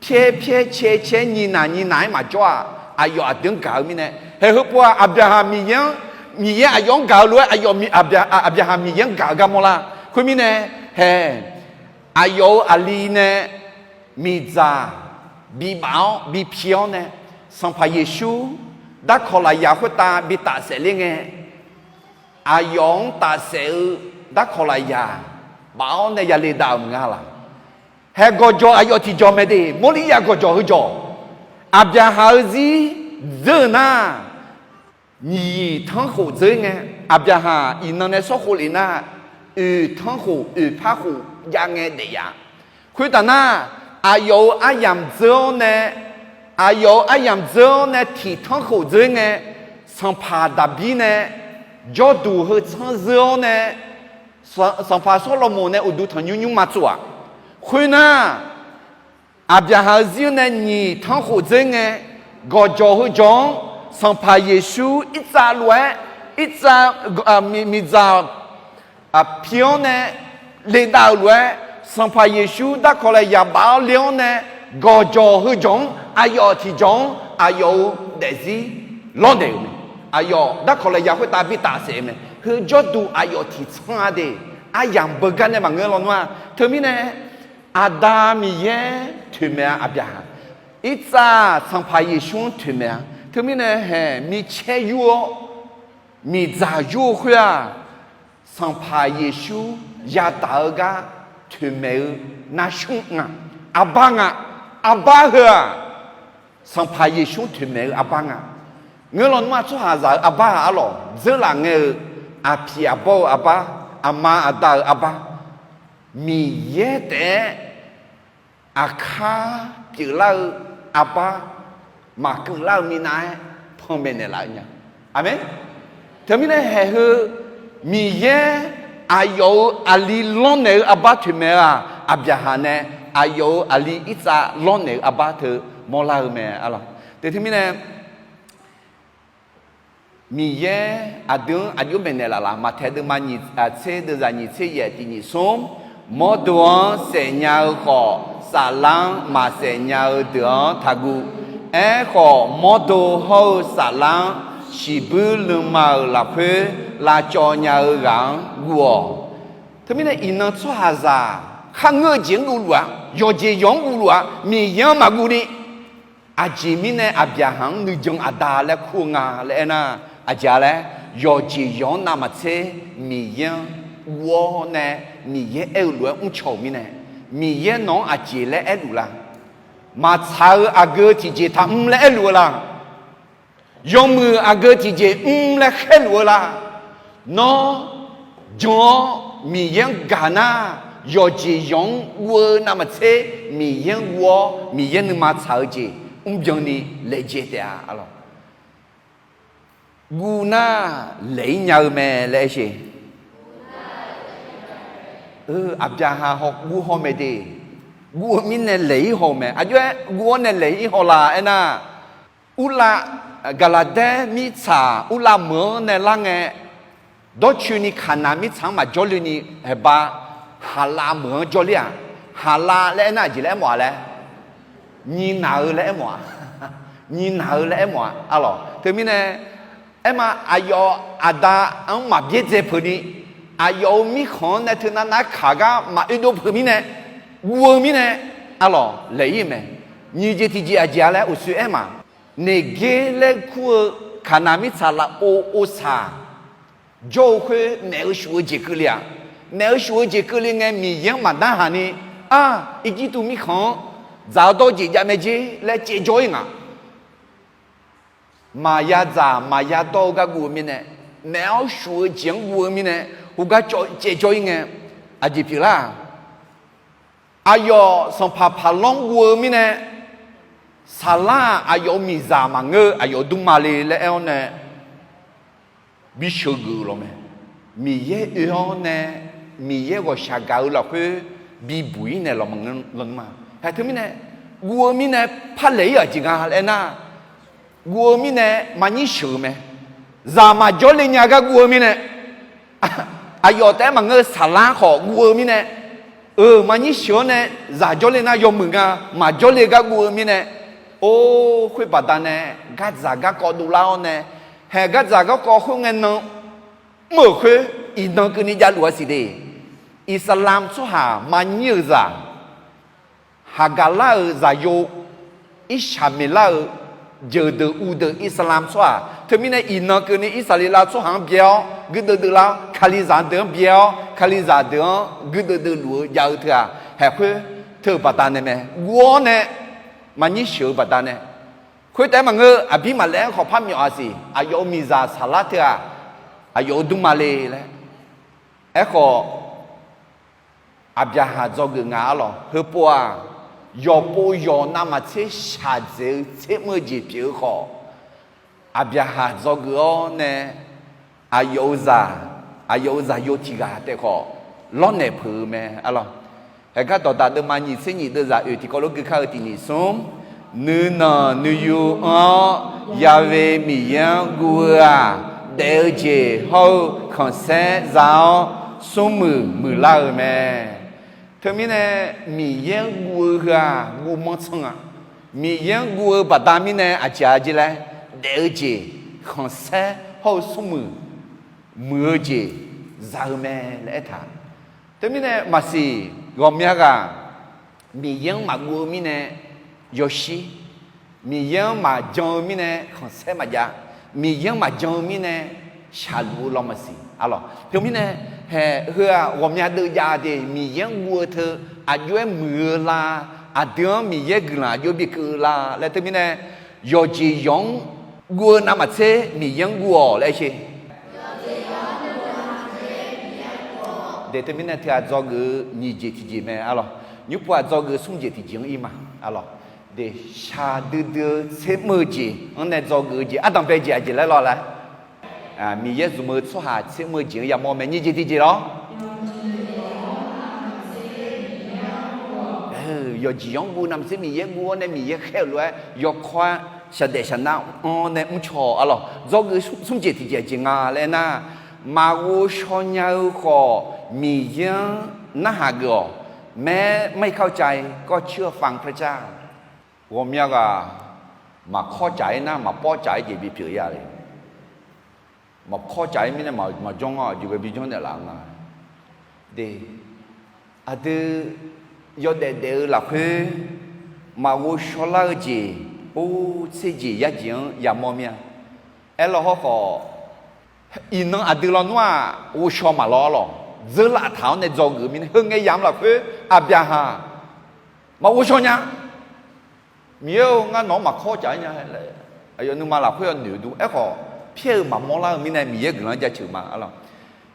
pyaer pyaer caer caer nyiq naq nyiq naq-aer maqjawr-aq, aqyawf aqdui-anr gaq-eu mirnae, haeq heu pov-aq, Aqbyaqhaq Miqyaer-anr, Miqyaer aqyawf-anr gaq-eu lof-aer aqyawf, Aqbyaqhaq Miqyaer-anr gaq-eu gar mawrlar. Khoermirnae, haeq aqyawf-euq aqli nae miqdzaq bibaf-awr bipi-awr nae, Sanqpaq Yeqsur darkawq lafyaq khoertav bi tafsaef ler ngae, aqyawf-anr tafsaef-eu darkawq lafyaq baf-awr nae yale dav-euq maqnga laq. Haeq gawqjawq aqyawf tiqjawq mae de, Mawrliqyaq gawqjawq heujawq, Aqbyaqhaq-eu zir dzeur-eu nar, nyiq tanrkhof dzeur ngae, Aqbyaqhaq iqnan nae sawr khov lef nar, oeq tanrkhof oeq par khof jav ngae daef yaf. Khoertaf nar, aqyawf-euq aryamq dzeur-awr nae, aqyawf-euq aryamq dzeur-awr nae tiq tanrkhof dzeur ngae, sanqpaq Daqbir nae jawrduq heu tsanr zeur-awr nae, sanqpaq Sawrlaqmoq nae uqduq tanqnymr nymrma tsov-aq. Khoernar, Aqbyaqhaq-eu zir-anr nae nyiq tanrkhof dzeur ngae, gawqjawq heujawq-anr Sanqpaq Yeqsur irtsav lof-aer, irtsav, miqdzaq pi-awr nae ledav-euq lof-aer, Sanqpaq Yeqsur darkawq lafyaq baf-awr le-awr nae, gawqjawq heujawq-anr aqyawf tiqjawq-anr aqyawf-euq daefzir lawrnaeq-euq mae. Aqyawf darkawq lafyaq khoertav bi tafsaef-eu mae. Heu jawrduq aqyawf tiqtsanr-a de. Aryamq beugar nae maqngeur lawnmr-a. Teumirnae, Aqda Miqyaer toeqmaeq-a Aqbyaqhaq. Irtsav Sanqpaq Yeqsur-anr toeqmaeq-a. Teumirnae haeq micaer yur-awr, miqdzaq yur-eu khoer-aq, Sanqpaq Yeqsur yadaq-eu gar toeqmaeq-eu narsmr nga. Arbar nga. Arbar heu-aq, Sanqpaq Yeqsur toeqmaeq-eu arbar nga. Ngeur lawnmr-aq, tsawrhaqzaq-eu arbar-aq arlawq, dzeurlaf ngae-eu aqpiq aqbawr-eu arbar, aqma aqda-euq arbar, Miqyaer taef-aer aqkar pyeuflar-eu arbar, maqkeuvlar-eu minav-aer panmaeq naeqlaf-eu nya. Aqmeq. Teumirnae haeq heu Miqyaer Aqyawf-euq aqli lawrnaeq-eu arbar toeqmaeq-eu-aq, Aqbyaqhaq nae aqyawf-euq aqli Irsaq lawrnaeq-eu arbar teu mawrlar-eu mae. Arlawq, te teumirnae Miqyaer aqdui-anr aqjox maeqnaeq laf laf, Maqtaeq deuvma nyiq, tser deuvzaq nyiq tser yaef tiq nyiq smr, mawrdo-anr saefnya-eu khawf, saflar-anr maqsaef nya-eu deuq-anr taqguv. Aerkhawf, mawrdo hawr-eu saflar-anr shiqbuir nuima-euq lafkhoer lavcawv nya-eu ghaq-anr guv-awq. Teumirnae iqnan tsawrhaqzaq kharngeur-eu jeq-anr guvluf-a, yawqjeq yawq-anr guvluf-a, Miqyaer-anr maqguv ni, aqjeq mirnae Aqbyaqhaq-anr nuijan aqda laer kur-eu nga laer aernar, aqjeq-a laer, yawqjeq yawq-anr navmaqtser Miqyaer-anr guv-awr nae, Miqyaer aer-eu lof-aer mrcaw-euq mirnae, Miqyaer nawq-anr aqjeq laer aerluf la? Maqtsaq-eu aqgeu tiqjeq taqmr laer aerluf-eu la? Yawmuiq aqgeu tiqjeq mr laer khaerluf-eu la? Nawr jan-awr Miqyaer-anr gaq nar, yawqjeq yawq-anr guv-eu navmaqtser Miqyaer-anr guv-awr, Miqyaer nuima tsaq-eu jeq mrbyan ni laejae taef-a. Arlawq, guv nar laeq-ir nya-eu mae laer aer sher. Aqbyaqhaq haw guv haw mae de. Guv-eu mirnae laeq-ir haw-eu mae. Aqjox-aer guv-awr nae laeq-ir haw la aernar, urlav, Gaqlaqdaer mirtsaq urlav meuq-anr nae lar ngae, dawrcoeni Kaqnaq mirtsaq-anr maqjawr le ni, haeqba Haqlav meuq-anr jawrler-aq. Haqlav laer aernar aqjeq laer aermawf-a laer, nyiq naq-eu laer aermawf-a. Nyiq naq-eu laer aermawf-a. Arlawq, teumirnae aerma, aqyawf aqda-anr maqbyaerdzae peuq ni, aqyawf-euq mirkhanq-anr nae teunav nav-aer kaq gar maqoedov peuq mirnae, guv-eu mirnae, arlawq, laeq-ir-eu mae. Nyiq jeq tiqjeq aqjeq-a laer uqshoe aer ma. Neqger laer kur-eu Kaqnaq mirtsaq lafov ovsaq jawr-eu khoer naef-eu shuf-eu jeq keuvle-aq. Naef-eu shuf-eu jeq keuvle ngae Miqyaer-anr maqdarhaq ni, ar, Irjirtuv mirkhanq-anr dzaq-awr dawr jeq jav mae jer laer caevjawr-ir ngaq. Maqya dzaq maqya dawr-eu gar guv-eu mirnae, naef-awr shuf-eu jeq-anr guv-eu mirnae, heugar caevjawr-ir ngae, aqjeq pyeuflar-aq. Aqyawf sanqpaq Paqlanr guv-eu mirnae, saqlar-aq aqyawf-euq miqzaq maqngeur-eu aqyawf dmrma le laer aer-awr nae, bisheuq geuf-eu lawq mae. Miqyaer oe-awr nae, Miqyaer ghawqshaq gaq-eu lafkhoer bibuq-ir naeq lawq ma. Haeq teumirnae, guv-eu mirnae parlaeq-ir-aq jeq nga laer aernar, guv-eu mirnae maqnyir sheuq-eu mae. Zaq maqjawr le nya gar guv-eu mirnae, aqyawf taef-aer maqngeur-eu saqlar khawf guv-eu mirnae, euq maqnyir sheuq-awr nae zaq jawr le nar yawmuiq nga, maqjawr le gar guv-eu mirnae, or, khoer baqdanae gardzaq garkawv dovlar-awr nae, haeq gardzaq garkawv khoerngae nan mr-euq khoer iqnan keuvni javluf-a siq de. Iqsaqlamq tsawrhaq maqnyir-euq zaq, haqgaqlar-euq zaqyo, Irsaqmeqlar-euq jeuqdeuq uvdeuq Iqsaqlamq tsawrhaq teumirnae iqnan keuvni Irsaqleqlav tsawrhaq-anr byae-awr guirdeuv deuv lar-awr, Kalizaq deuq-anr byae-awr Kalizaq deuq-anr guirdeuv deuv luf-eu jav-eu teu-aq, haeq khoer teu-euq baqdanae mae. Guv-awr nae maqnyir sheuq-eu baqdanae, khoertaef-aer maqngeur, aqbir maqlaer-anr khawf par myawf-a siq. Aqyawf-euq miqzaq saqlar teu-aq, aqyawf-euq dmrma le laer. Aerkhawf, Aqbyaqhaq dzawgeuf nga arlawq. Heupov-aq, yawqpov yawq navmaqtser shaqdzaeq-eu tsermr-eu jeq pyeuf-eu khawf, Aqbyaqhaq dzawgeuf-awr nae aqyawf-euq zaq, aqyawf-euq zaqyo tiq ghaq taef khawf lawrnaeq peuq-eu mae arlawq. Haeqgar dawqdaq deuvma nyiq tser nyiq deuvzaq oeq tiqkawv lof gui kar-eu tiq nyiq smr, nuinanq nuiyu anr-awr Ya'we Miqyaer-anr guv-eu-aq, daef-eu jeq hawr-eu khanqsaer za-awr smrmuiq muiqlar-eu mae. Teumirnae Miqyaer-anr guv-eu heu-aq guv manr tsanr-a. Miqyaer-anr guv-eu baqda mirnae aqjeq-a jeq laer, daef-eu jeq khanqsaer hawr-eu smrmuiq muiq-eu jeq za-eu mae laer aertaq. Teumirnae maqsiq ghawqmya ghaq Miqyaer-anr maqguv-eu mirnae yawshir, Miqyaer-anr maqjan-eu mirnae khanqsaer maqjav, Miqyaer-anr maqjan-eu mirnae shaqluf-eu law maqsiq arlawq. Teumirnae haeq heu-aq ghawqmya deuv jav de. Miqyaer-anr guv-eu teu aqjox-aer muiq-eu la? Aqdui-anr Miqyaer guiqlanq aqjox bikeuv-eu la laer teumirnae yawqjeq yawq-anr guv-eu navmaqtser Miqyaer-anr guv-awq laer sher. De teumirnae teu-aq dzawgeuf-eu nyiq jeq tiqjeq mae arlawq. Nymr pov-aq dzawgeuf-eu smr jeq tiqjeq-anr ir ma arlawq. De, shaqdui dui-eu tsermr-eu jeq-anr nae dzawgeuf-eu jeq ardanq bae jeq aqjeq laer lawr laer, Miqyaer zmq-eu tsawrhaq tsermr-eu jeq-anr yamawr mae. Nyiq jeq tiqjeq lawr. Yawqjeq yanr guv navmaqtser Miqyaer guv-awr nae Miqyaer khaer-euq lof-aer yawkawr-aer shaqdaef shaqnar anr nae mrcaw-awq arlawq. Dzawgeuf smr jeq tiqjeq jeq nga laer nar, maqghovshaw nya-eu khawf Miqyaer-anr narhaq geuf-awq. แม้ไม่เข้าใจก็เชื่อฟังพระเจ้า Ghawqmya ghaq maqkawr caf-ir nar maqpawr caf-ir jeq bipyeuf-ir-a le. Maqkawr caf-ir mirnae maqjanr-awr aqjeq ghae bijanr naeqlaf-eu nga. De, aqdui yawdaef daef-eu lafkhoer maqghovshaw lar-eu jeq, or, tser jeq yar jeq-anr yamawr mir-a. Aerlawr hawrkhawf, iqnan aqdui lawnmr-aq ghovshaw maqlawr arlawq. Dzeurlaf taq-awr nae dzawgeuf mirnae heu ngae yamq lafkhoer Aqbyaqhaq maqghovshaw nya. Miqyaer-or, ngar nawq-anr maqkawr caf-ir nya laer, aqyawf nuima lafkhoer yawnoeq-eu dur. Aerkhawf, pyaer-eu maqmawr lar-eu mirnae Miqyaer guiqlanq jaceuq ma arlawq.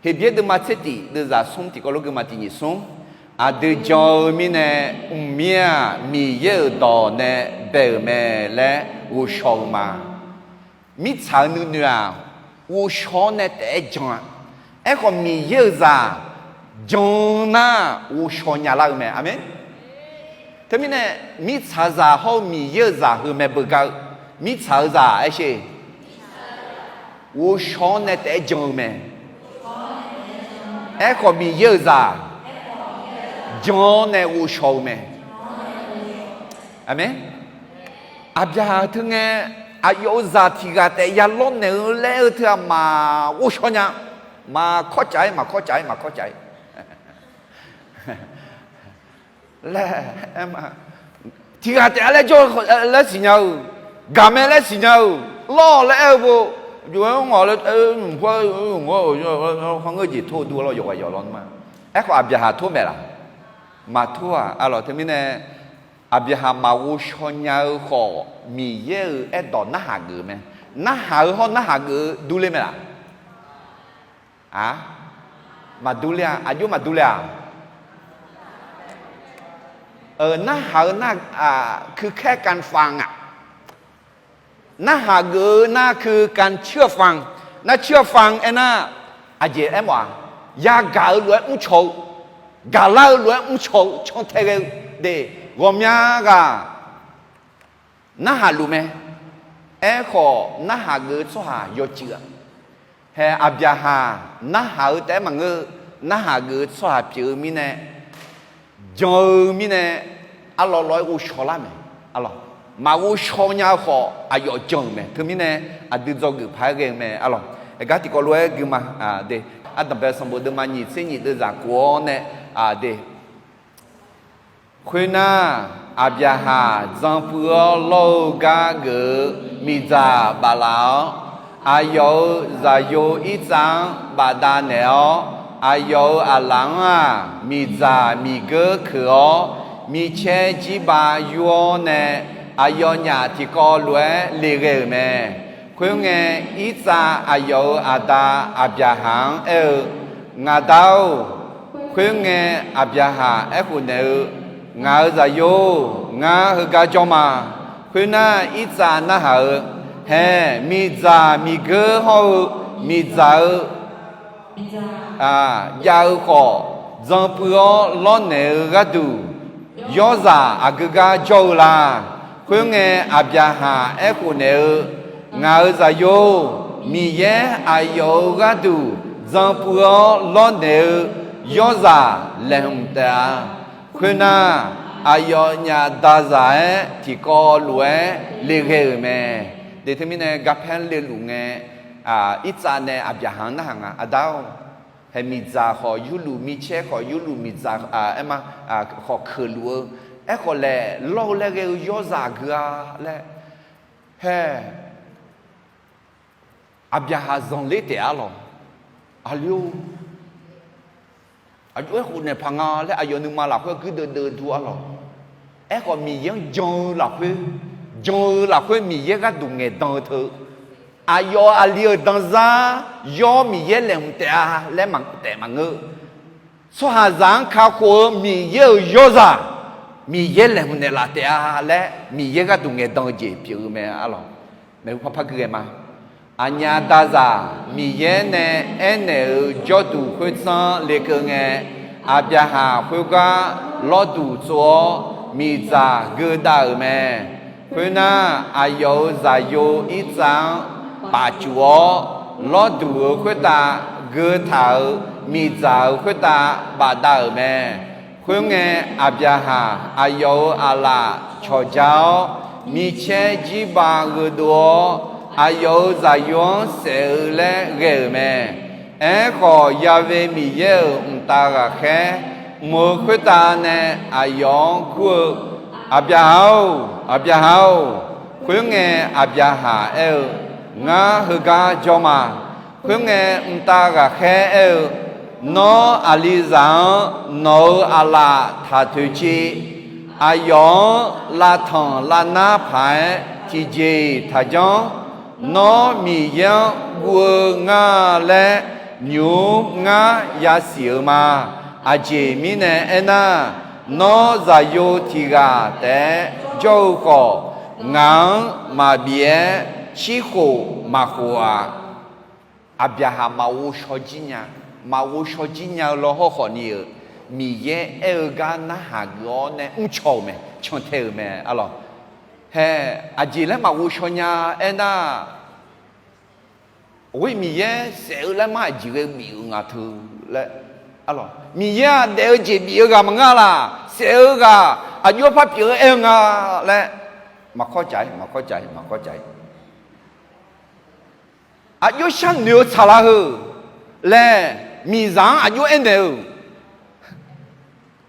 Heqbyaer deuvma tser tif deuvzaq smr tiqkawv lof geuvma tiq nyiq smr, aqdui jan-eu mirnae mqmir-aq Miqyaer-euq dawq nae bae-euq mae laer ghovshaw-eu ma. Mirtsaq-euq nuinoeq-aq, ghovshaw-awr nae taef-aer jan-a. Aerkhawf, Miqyaer-euq zaq jan nar ghovshaw nya lar-eu mae. Aqmeq. Teumirnae, mirtsaqzaq hawr-eu Miqyaer-euq zaq heu mae beugar-eu. Mirtsaq-euq zaq aershe, ghovshaw-awr nae taef-aer jan-eu mae. Aerkhawf, Miqyaer-euq zaq jan-awr nae ghovshaw-eu mae. Aqmeq. Aqbyaqhaq teu ngae, aqyawf-euq zaq tiq ghaq taef ya lawrnaeq-eu laer-eu teu-aq maqghovshaw nya. Maqkawr caf-ir, maqkawr caf-ir, maqkawr caf-ir laer, tiq ghaq taef-a laer jawr laer siqnya-eu, gaqmae laer siqnya-eu, lawr laer aer-eu bo, jov-aer ngawq laer, nymq pawr-aer, khanr ngeur jeq tor-eu dur lawr yawqghaq yawq lawr nma. Aerkhawf, Aqbyaqhaq tor maeq laq? Maqtor-aq arlawq. Teumirnae, Aqbyaqhaq maqghovshaw nya-eu khawf, Miqyaer-euq aerdawq narhaq geuf mae. Narhaq-eu hawr narhaq geuf-eu durler mae laq? Aq, maqdurler-a. Aqjox maqdurler-aq? Narhaq-eu nar, คือแค่การฟัง aq. Narhaq geuf-eu nar คือการเชื่อฟัง. เชื่อฟัง aernar, aqjeq aermawf-aq, yagaq-eu lof-aer mrcaw-eu, gaqlar-eu lof-aer mrcaw-eu cantae ghae-eu de. Ghawqmya ghaq narhaq luf mae. Aerkhawf, narhaq geuf-eu tsawrhaq yawcuiv-a. Hae, Aqbyaqhaq narhaq-eu taef-aer maqngeur-eu, narhaq geuf-eu tsawrhaq pyeuf-eu mirnae, jan-eu mirnae, arlawr lawr-aer ghovshaw lar mae. Arlawr, maqghovshaw nya-eu khawf aqyawf jan-euq mae. Teumirnae, aqdui dzawgeuf paq-aer ghae-eu mae. Arlawr, aqgar tiqkawv lof-aer gui ma. De, Ardanqbae sanqbof deuvma nyiq tser nyiq deuvzaq kof-awr nae, de, khoernar, Aqbyaqhaq dzan puiv-awr lawr-eu gar geuf-eu miqdzaq baflaf-awr, aqyawf-euq zaqyo Irtsav-anr bafdav naeq-awr, aqyawf-euq aqlaf-anr-aq, miqdzaq miqgeur keuq-awr, micaer jirba yur-awr nae, aqyawfnyaf tiqkawv lof-aer le ghae-euq mae. Khoerngae, Irtsav aqyawf-euq aqda Aqbyaqhaq-anr aer-eu, Ngaq da-or, khoerngae Aqbyaqhaq aerkhof naeq-eu, Ngaq-euq zaqyo-or, ngar heugar jawr ma. Khoernar, Irtsav narhaq-eu, Hae, miqdzaq miqgeur hawr-eu miqdzaq-eu jav-eu khawf, dzan puiv-awr lawrnaeq-eu gharduq, yawrzaq aqgeu gar jawr-eu la? Khoerngae, Aqbyaqhaq aerkhof naeq-eu, Ngaq-euq zaqyo-or, Miqyaer aqyawf-euq gharduq dzan puiv-awr lawrnaeq-eu yawrzaq laeqhmq taef-a. Khoernar, aqyawfnyaf dazaq-aer tiqkawv lof-aer le ghae-euq mae. De, teumirnae garpaer leluf ngae, Irtsav nae Aqbyaqhaq-anr narhaq nga, Aqda-or, hae miqdzaq khawf yurluf, micaer khawf yurluf, miqdzaq aer ma, khawf keuqluf-eu, aerkhawf laeq lawr-eu laer ghae-eu yawrzaq gui-a laer, hae, Aqbyaqhaq zanqler taef-a lawq. Aqli-or, aqjox-aer khofnaeq paq nga laer aqyawf nuima lafkhoer guirdeuv deuv dur-a lawq. Aerkhawf, Miqyaer-anr jan-eu lafkhoer, jan-eu lafkhoer Miqyaer gharduq ngaeqdan-eu teu, aqyawf aqli-euq danzar yawr Miqyaer laeqhmq taef-a laer taef maqngeur. Tsawrhaqzaq-anr kakhof-eu Miqyaer-euq yawrzaq, Miqyaer laeqhmq naeqlaf taef-a laer Miqyaer gharduq ngaeqdan-eu jeq pyeuf-eu mae-a lawq. Maeqhu parpar gui ghae ma. Aqnyaf dazaq Miqyaer nae aernaeq-euq jawrduq khoertsanr lekeuv ngae, Aqbyaqhaq khoergar lawrduq tsov-awr, miqdzaq geudav-euq mae. Khoernar, aqyawf-euq zaqyo Irtsav-anr bafcuf-awr, lawrduq-euq khoertav geutaq-euq miqdzaq-euq khoertav bafdav-euq mae. Khoerngae, Aqbyaqhaq aqyawf-euq aqlaf cawqja-awr, micaer jirbaq gheudov-awr, aqyawf-euq zaqyo-anr saef-eu laer ghae-euq mae. Aerkhawf, Ya'we Miqyaer-euq mqtav ghaqkhaer mq-eu khoertav nae aqyawf-anr kur-eu, Aqbyaqhaq-or, Aqbyaqhaq-or. Khoerngae, Aqbyaqhaq aer-eu, Ngar heugar jawr ma. Khoerngae, mqtav ghaqkhaer aer-eu, Nawr, aqlizaq-anr nawq-euq aqlaf taq toeqciv, aqyawf-anr lavtanq lavnar paq-aer tiqjeq-iq taqjanr. Nawr, Miqyaer-anr guv-eu ngar laer nymq-mr ngar yasiq-euq ma. Aqjeq mirnae aernar, nawr, zaqyo tiq ghaq taef-aer jawr-eu khawf, ngaq-anr maqbif-aer cirkhof maqkhof-aq. Aqbyaqhaq maqghov shaw jir nya, maqghov shaw jir nya-eu lawr hawrkhawf ni-euq, Miqyaer aer-eu gar narhaq geuf-awr nae mrcaw-euq mae, cantae-euq mae, arlawq. Hae, aqjeq laer maqghov shaw nya aernar, Oe, Miqyaer saef-eu laer mar aqjeq ghae bif-euq nga teu laer, arlawq. Miqyaer-aq daef-eu jeq bif-eu ghaq maqngeur laq, saef-eu ghaq aqjox-aer par pyeuf-eu aer-eu nga laer, maqkawr caf-aer, maqkawr caf-aer, maqkawr caf-aer. Aqjox sharnoeq-eu tsaqlaq heu laer, miqzaq-anr aqjox aernaeq-eu,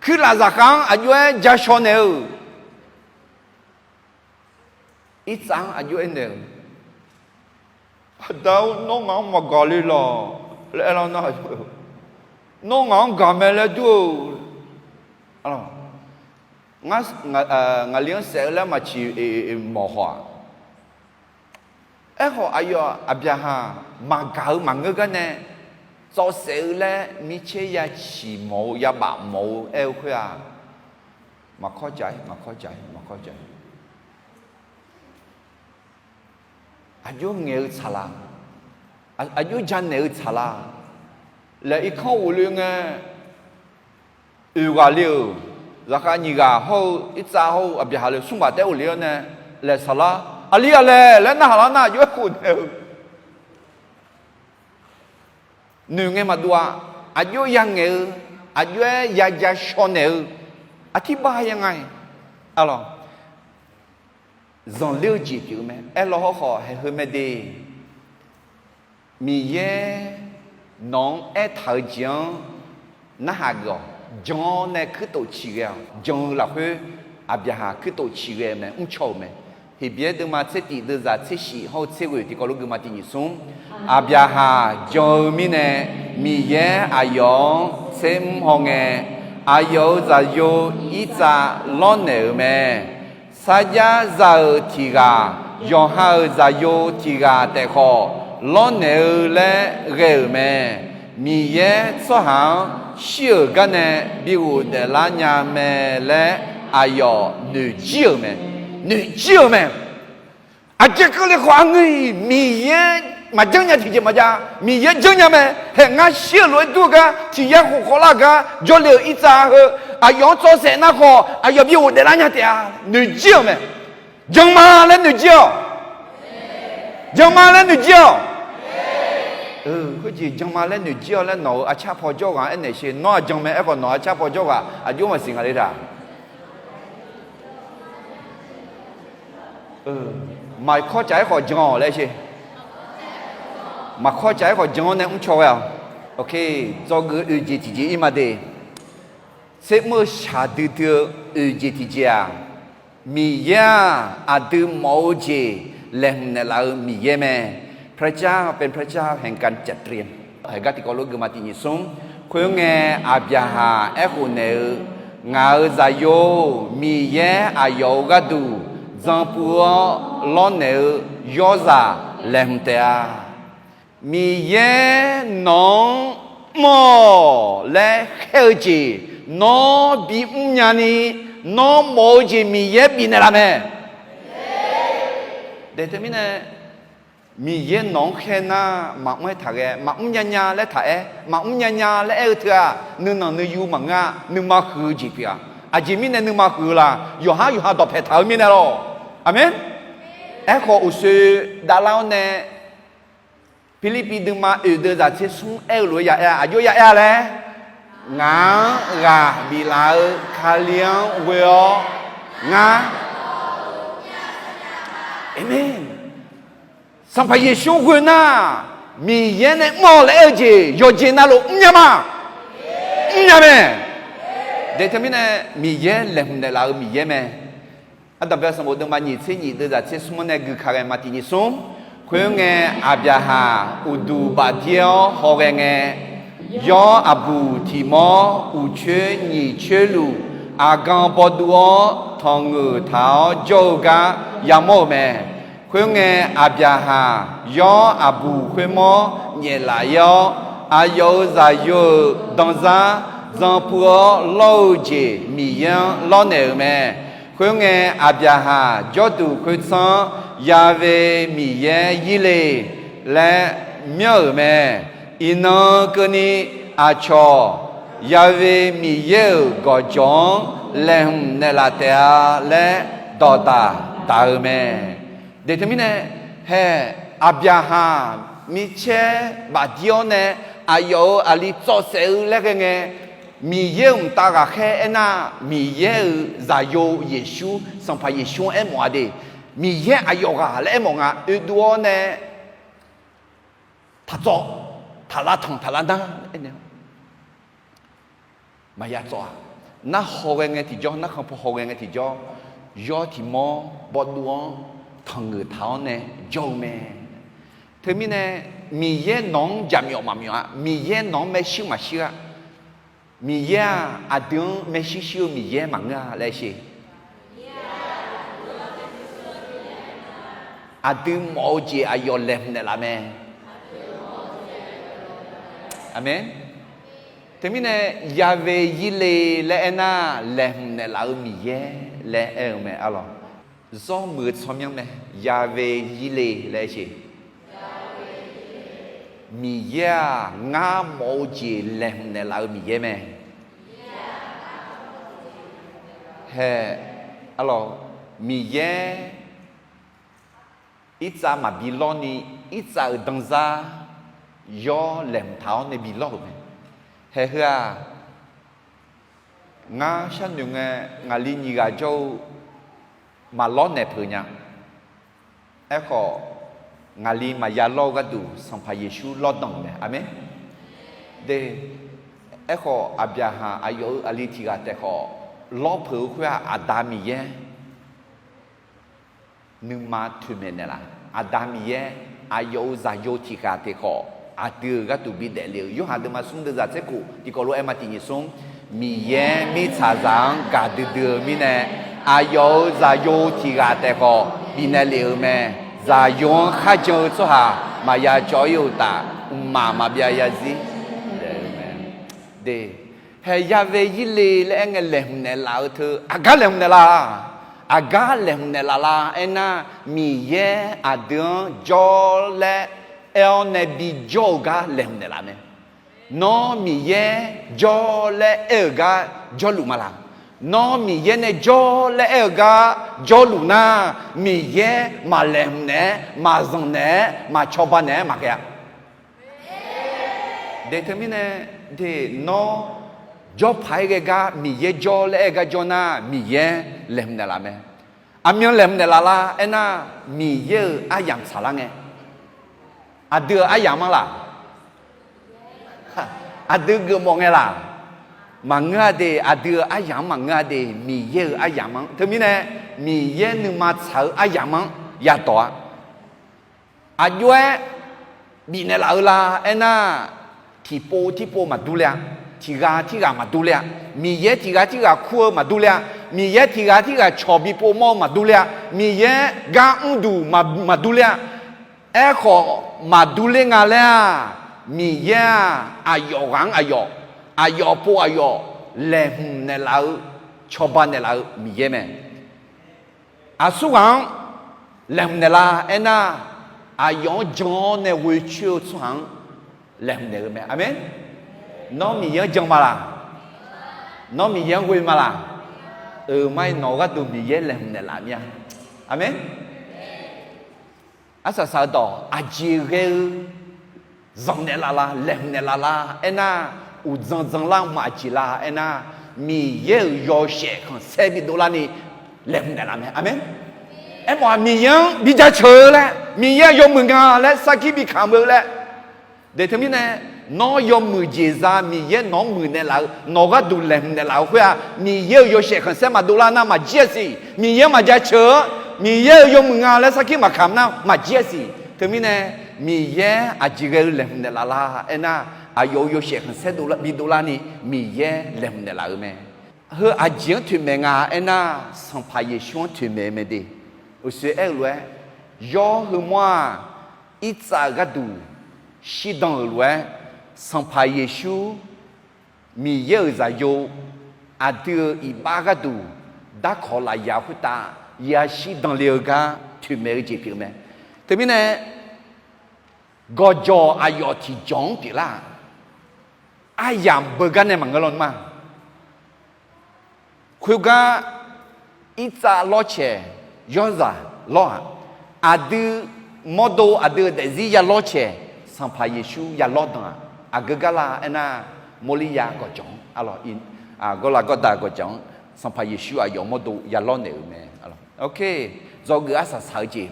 kuirlaf zaqkhav-anr aqjox-aer ja shaw naeq-eu, Irtsav-anr aqjox aernaeq-eu, Aqda-or, nawr ngaq-anr maqgaq le laq laer aer lar nar, nawr ngaq-anr gaq mae laer dur-eu, ngaqli-anr saef-eu laer maqciq mawq haw-aq. Aerkhawf, aqyawf Aqbyaqhaq maqgaq-eu maqngeur gar nae, tsawvsaef-eu laer micaer ya ciq mawf-eu, ya baf mawf-eu aer-eu khoer-aq, maqkawr caf-aer, maqkawr caf-aer, maqkawr caf-aer. Aqjox ngaeq-eu tsaqlaq, aqjox janaeq-eu tsaqlaq laer irkanr ghofle ngae, oeq ghaq le-euq, zaqkhav nyiq ghaq hawr-eu Irtsav hawr-eu Aqbyaqhaq le smr baf taef ghofle-awr nae, laeq saqlar, aqli aqlaeq laer narhaq lar nar aqjox-aer khof naeq-eu, noeq ngae maqdov-a. Aqjox ya ngaeq-eu, aqjox-aer ya ja shaw naeq-eu, aqtirbar ya nga-iq, arlawq, zanqler-eu jeq pyeuf-eu mae. Aerlaw hawrkhawf haeq heu mae de. Miqyaer nawq-anr aertaq-eu jeq-anr narhaq geuf-awq. Jan-awr nae kuirtof ciqghae-awq. Jan-eu lafkhoer Aqbyaqhaq kuirtof ciqghae-eu mae, mrcaw-euq mae. Heqbyaer deuvma tser tif deuvzaq tser shif hawr-eu tser ghoeq tiqkawv lof geuvma tiq nyiq smr. Aqbyaqhaq jan-eu mirnae, Miqyaer aqyawf-anr tser mr hawngae, aqyawf-euq zaqyo Irtsav lawrnaeq-euq mae. Sarjax za-euq tiq ghaq, yawqha-euq zaqyo tiq ghaq taef khawf, lawrnaeq-eu laer ghae-euq mae. Miqyaer tsawrhaq-anr shir-euq gar nae bi ghofdaef lar nya mae laer aqyawf noeqjir-euq mae. Noeqjir-euq mae. Aqjeq keuvle khawf aqngeur-iq Miqyaer maqjanr nya tiqjeq maqjav. Miqyaer janrnya mae. Haeq ngar shir-euq lof-aer dur-eu gar, tiq yar khof khawvlar-eu gar jawrle-euq Irtsav heu, aqyawf-anr tsawrsaef nar khawf aqyawf bi ghofdaef lar nya taef-a. Noeqjir-euq mae. Jan ma laer noeqjir-awq. Jan ma laer noeqjir-awq. Khoerjeq jan ma laer noeqjir-awq laer nawq-euq arcar paw jawr ghaq-anr aernaeq sher. Nawr-aq jan mae aerkhawf nawq-euq arcar paw jawr ghaq aqjox maqsiq nga le taq. Maqkawr caf-aer khawf jan-awq laer sher. Maqkawr caf-aer khawf jan-awr nae mrcaw ghae-awq. Dzawgeuf oeq jeq tiqjeq ir ma de. Tser mr-eu shaqdui dui-eu oeq jeq tiqjeq-aq, Miqyaer-aq aqdui mawf-eu jeq laeqhmq naeqlaf-eu Miqyaer mae. พระเจ้าเป็นพระเจ้าแห่งการจัดเตรียม Haeq gar tiqkawv lof geufma tiq nyiq smr. Khoerngae, Aqbyaqhaq aerkhof naeq-eu, Ngaq-euq zaqyo-or, Miqyaer aqyawf-euq gharduq dzanpuiv-awr lawrnaeq-eu yawrzaq laeqhmq taef-a. Miqyaer nawq-anr mr-awq laer khaer-eu jeq nawr bimr nyani, nawr mawf-eu jeq Miqyaer bifnaeq laf mae. Daeq teumirnae, Miqyaer nawq-anr khaer nar maqmr-aer taq ghae, maqmr nya nya laer taq aer, maqmr nya nya laer aer-eu teu-aq, nuinanq nuiyu maqngeur-a, nuima huiq-eu jeq pyeuf-a. Aqjeq mirnae nuima huiq-eu laq, yawqhar yawqha dawqpae taq-eu mirnae lawr. Aqmeq. Aerkhawf uqsoe davlar-awr nae, Pirlirpiv deuvma oeq deuv zaqtser smr aer-eu lof-aer ya aer-a, aqjox ya aer-a laer, ngaq-anr ghaq biflaf-eu Kali-anr ghoe-awr ngar. Aqmeq. Sanqpaq Yeqsur ghoe nar, Miqyaer nae mr-awq laer aer-eu jeq yawqjeq navluf mrnya ma. Mrnya mae. Daeq teumirnae Miqyaer laeqhmq naeqlaf-eu Miqyaer mae. Ardanqbae sanqbof deuvma nyiq tser nyiq deuv zaqtser smr-anr nae gui ka ghae ma tiq nyiq smr. Khoerngae, Aqbyaqhaq uqduq bafdir-awr hawghae ngae, yawr aqbuq tiq mawr uqcoer nyiq coer luf aqgan bawduv-awr tanqngeuq taq-awr jawr-eu gar yamawr-euq mae. Khoerngae, Aqbyaqhaq yawr aqbuq khoermawr nyaeflaf-ir-awr, aqyawf-euq zaqyo-euq danzar zanpuiv-awr lawr-eu jeq Miqyaer-anr lawrnaeq-euq mae. Khoerngae, Aqbyaqhaq jawrduq khoertsanr-anr Ya've Miqyaer Yirle laer myanr-euq mae. Iqnan keuvni aqcawq Ya've Miqyaer-euq gawqjawq-anr laeqhmq naeqlaf taef-a laer dawqdaq daq-eu mae. Daeq teumirnae, hae, Aqbyaqhaq micaer bafdir-awr nae aqyawf-euq aqli tsawv saef-eu laer ghae ngae, Miqyaer-euq mqtav ghaqkhaer aernar, Miqyaer-euq zaqyo Yeqsur, Sanqpaq Yeqsur-anr aermawf-a de. Miqyaer aqyawf ghaq laer aermawf nga oedov-awr nae, taqtsawv, taqlav tanq taqlav nar aernaeq-awr maqya tsawv-aq. Nar hawghae ngae tiqjawr, narkhan paw hawghae ngae tiqjawr, yawr tiq mawr bawduv-anr tanqngeuq taq-awr nae jawr-eu mae. Teumirnae, Miqyaer nawq-anr jaqmyawf maqmyawf-a. Miqyaer nawq-anr maershuir maqshuir-a. Miqyaer-aq, aqdui-anr maershuir shuir-eu Miqyaer maqngeur-a laer sheq. Aqdui mawf-eu jeq aqyawf laeqhmq naeqlaf mae. Aqmeq. Teumirnae, Ya've Yirle laer aernar, laeqhmq naeqlaf-eu Miqyaer laer aer-eu mae arlawq. Zawr muiq-eu tsawrmyanr mae. Ya've Yirle laer aer sheq. Miqyaer-aq, ngar mawf-eu jeq laeqhmq naeqlaf-eu Miqyaer mae. Hae, arlawq, Miqyaer irtsav maqbi lawrni, irtsav-euq danzar yawr laeqhmq taq-awr nae bi lawr-euq mae. Hae heu-aq, ngar sharnoeq ngae, ngaqli nyiq ghaq jawr-eu maqlawr naeq peuq nya. Aerkhawf, ngaqli maqya lawr-eu gharduq Sanqpaq Yeqsur lawrdanq-euq mae. Aqmeq. De, aerkhawf, Aqbyaqhaq aqyawf-euq aqli tiq ghaq taef khawf, lawr peuq-eu khoer-aq, Aqda Miqyaer nuima toeqmaeq naeqlaf. Aqda Miqyaer aqyawf-euq zaqyo tiq ghaq taef khawf, aqdui-euq gharduq bidaef le-euq. Yorhaq deuvma smr deuv zaq tser khof tiqkawv lof-aer ma tiq nyiq smr. Miqyaer mirtsaqzaq-anr gaqdui dui-eu mirnae, aqyawf-euq zaqyo tiq ghaq taef khawf bifnaeq lef-euq mae. Zaqyo-anr kharjan-eu tsawrhaq maqya cawv-ir-eu uqtaf, mqmaq maqbyav yazir. De, hae, Ya've Yirle laer aer ngae laeqhmq naeqlaf-eu teu aqgar laeqhmq naeqlaf-a. Aqgar laeqhmq naeqlaf la aernar, Miqyaer aqdui-anr jawr laer aer-awr nae bijawr-eu gar laeqhmq naeqlaf mae. Nawr Miqyaer jawr laer aer-euq gar jawrluf ma laq? Nawr Miqyaer nae jawr laer aer-eu gar jawrluf nar, Miqyaer maqlaeqhmq naeq-aer, maqzanq naeq-aer, maqcawba naeq-aer maqghae-a. De teumirnae, de, nawr jawrpaq-aer ghae gar Miqyaer jawr laer aer-eu gar jawr nar, Miqyaer laeqhmq naeqlaf mae. Aqmyan laeqhmq naeqlaf la aernar, Miqyaer-euq aryamq tsaqlar ngae. Aqdui-euq aryamq-anr laq? Aqdui geufmawf ngae laq? Maqngeur-a de. Aqdui-euq aryamq-anr maqngeur-a de. Miqyaer-euq aryamq-anr. Teumirnae, Miqyaer nuima tsaq-eu aryamq-anr yadawq-a. Aqjox-aer bifnaeq laf-eu la aernar, tiqpov tirpov maqdur le-a. Tiqghaq tirghaq maqdur le-a. Miqyaer tiqghaq tirghaq kur-eu maqdur le-a. Miqyaer tiqghaq tirghaq cawq bi pov mawr-eu maqdur le-a. Miqyaer gar mrduq maqdur le-a. Aerkhawf, maqdur ler nga laer-aq, Miqyaer-aq, aqyawf ghaq-anr aqyawf, aqyawf pov aqyawf laeqhmq naeqlaf-eu, cawba naeqlaf-eu Miqyaer mae. Aqsurghaq-anr laeqhmq naeqlaf aernar, aqyawf-anr jan-awr nae ghoe coer-eu tsawrhaq-anr laeqhmq naeq-eu mae. Aqmeq. Nawr Miqyaer-anr jan ma laq? Nawr Miqyaer-anr ghoe ma laq? Euq mar-ir nawq-eu gharduq Miqyaer laeqhmq naeqlaf mir-a. Aqmeq. Arsaq saq-eu dawq aqjeq ghae-eu zanq naeqlaf la, laeqhmq naeqlaf la aernar, uqdzan dzanlar maqjeq la aernar, Miqyaer-euq yawshaef khanqsaer bidov larni laeqhmq naeqlaf mae. Aqmeq. Aermawf-aq Miqyaer-anr bi jaceuq-eu laer, Miqyaer-euq yawmuiq nga laer sarkir bi kamq-eu laer. Deuq teumirnae, nawr yawmuiq jeq za Miqyaer nawq-anr muiqnaeq laf-eu, nawq gharduq laeqhmq naeqlaf-eu khoer-aq, Miqyaer-euq yawshaef khanqsaer maqdov lar nar maqjir-a siq. Miqyaer maqjaceuq-anr, Miqyaer-euq yawmuiq nga laer sarkir maqkamq nar maqjir-a siq. Teumirnae, Miqyaer aqjeq ghae-eu laeqhmq naeqlaf la aernar, aqyawf-euq yawshaef khanqsaer bidov larni Miqyaer laeqhmq naeqlaf-eu mae. Heu aqjeq-anr toeqmaeq nga aernar, Sanqpaq Yeqsur-anr toeqmaeq-eu mae de. Uqshoe aer-eu lof-aer, yawr heumawr-aq, irtsav-euq gharduq shirdan-euq lof-aer, Sanqpaq Yeqsur Miqyaer-euq zaqyo aqdui-euq iqbax gharduq darkawq lafyaq khoertav yashir danle-eu gar toeqmaeq-eu jeq pyeuf mae. Teumirnae, gawqjawq aqyawf tiqjawq-anr pyeuflar-aq, aryamq beugar nae maqngeur lawnmr-a. Khoergar irtsav lawrcaeq, yawrzaq lawr-aq, aqdui mawrdo aqdui-euq daefzir yalawrcaeq, Sanqpaq Yeqsur yalawr dan-aq, aqgeu gar la aernar, Mawrliya gawqjawq-anr, gawrlav gawrda gawqjawq-anr Sanqpaq Yeqsur aqyawf mawrdo yalawr naeq-euq mae. Dzawgeuf arsaq saq-eu jeq,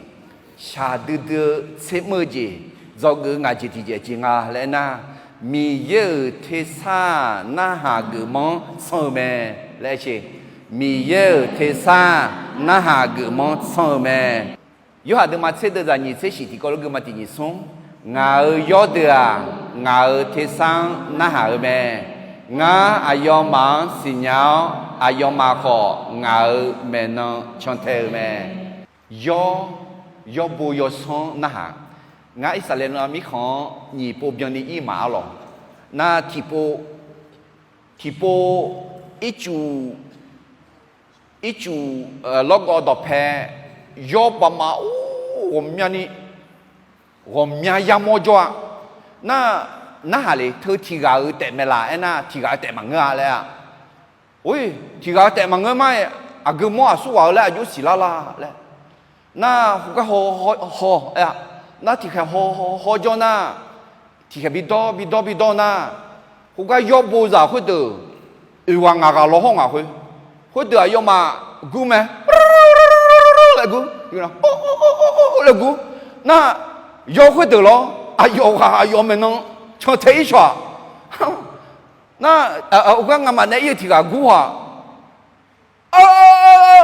shaqdui dui-eu tser mr-eu jeq, dzawgeuf-eu ngaq jeq tiqjeq jeq nga laer aernar, Miqyaer-euq tersar-aq narhaq geufmanr tsanr-eu mae laer aer-eu. Miqyaer-euq tersar narhaq geufmanr tsanr-eu mae. Yorhaq deuvma tser deuvzaq nyiq tser shif tiqkawv lof geuvma tiq nyiq smr, ngaq-euq yawrdeuq-aq, ngaq-euq tersar-anr narhaq-eu mae. Ngar aqyawfmaf-anr siqnya-awr, aqyawfmaf khawf ngaq-euq maeqnan cantae-eu mae. Yawr, yawrbo yawsanr narhaq. Ngar Irsaqleqlav mirkhanq-anr nyiq pov byanni ir maf-ar lawq. Nar tiqpov, tiqpov ircuf, ircuf lawrgawv dawqpae yawr baqmaf-or ghawqmyani, ghawqmya yamawr jawr-a. Nar, narhaq le teu tiq ghaq-euq taef maeqlaf aernar, tiq ghaq-euq taef maqngeur-a laer-a. Or, tiq ghaq-euq taef maqngeur mar-aer, aqgeu mawr aqsur ghaq-eu laer aqjox siqlar la laer. Nar heugar haw, haw, haw, aer-a. Nar tiqkhaeq haw, haw, haw jawr nar, tiqkhaeq bidawr, bidawr, bidawr nar, khoergar yawr bo zaq khoerdeuq, oeq ghaq ngaq ghaq lawr hawr ngaq khoer, khoerdeuq aqyawfmaf gur mae. Laer gur, laer gur. Nar, yawr khoerdeuq lawr, aqyawf ghaq aqyawf maeqnan cantae ir shawq-aq. Nar, oeq gar ngamaf nae ir-eu tiq ghaq gur-aq,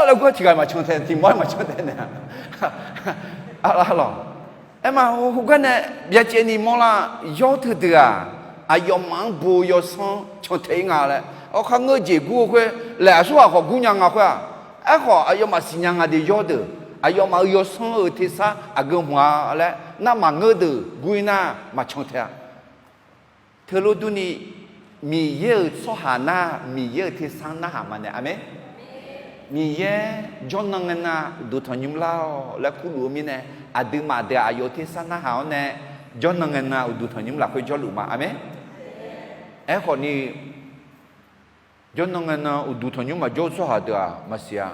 laer gur-a tiq ghaq maqcan tae, tiq mawr-aer maqcan tae nae. Aerma, heugar nae byacaevni mawrlar, yawr teudeuq-aq, aqyawfmaf-anr bo yawsanr cantae ir nga laer, awr khar ngeur jeq gur-eu khoer, laeq aqsur ghaq khawf gur nya nga khoer-aq, aerkhawf aqyawfmaf siqnya nga de yawr deuq, aqyawfmaf-euq yawsanr-euq tersar aqgeu hmq-a laer nar maqngeur deuq gur ir nar maqcan tae-a. Teulof durni, Miqyaer-euq tsawrhaq nar, Miqyaer-euq tersar narhaq maqnaeq. Aqmeq. Miqyaer jawrnan ngae nan uqduq tanqnymr lar-awq laer kurluf-eu mirnae, aqduimaf deuq-aq aqyawf-euq tersar narhaq-awr nae, jawrnan ngae nan uqduq tanqnymr lafkhoer jawrluf ma. Aqmeq. Aerkhawf ni, jawrnan ngae nan uqduq tanqnymr maqjawr-eu tsawrhaq deuq-aq maqsiq-a.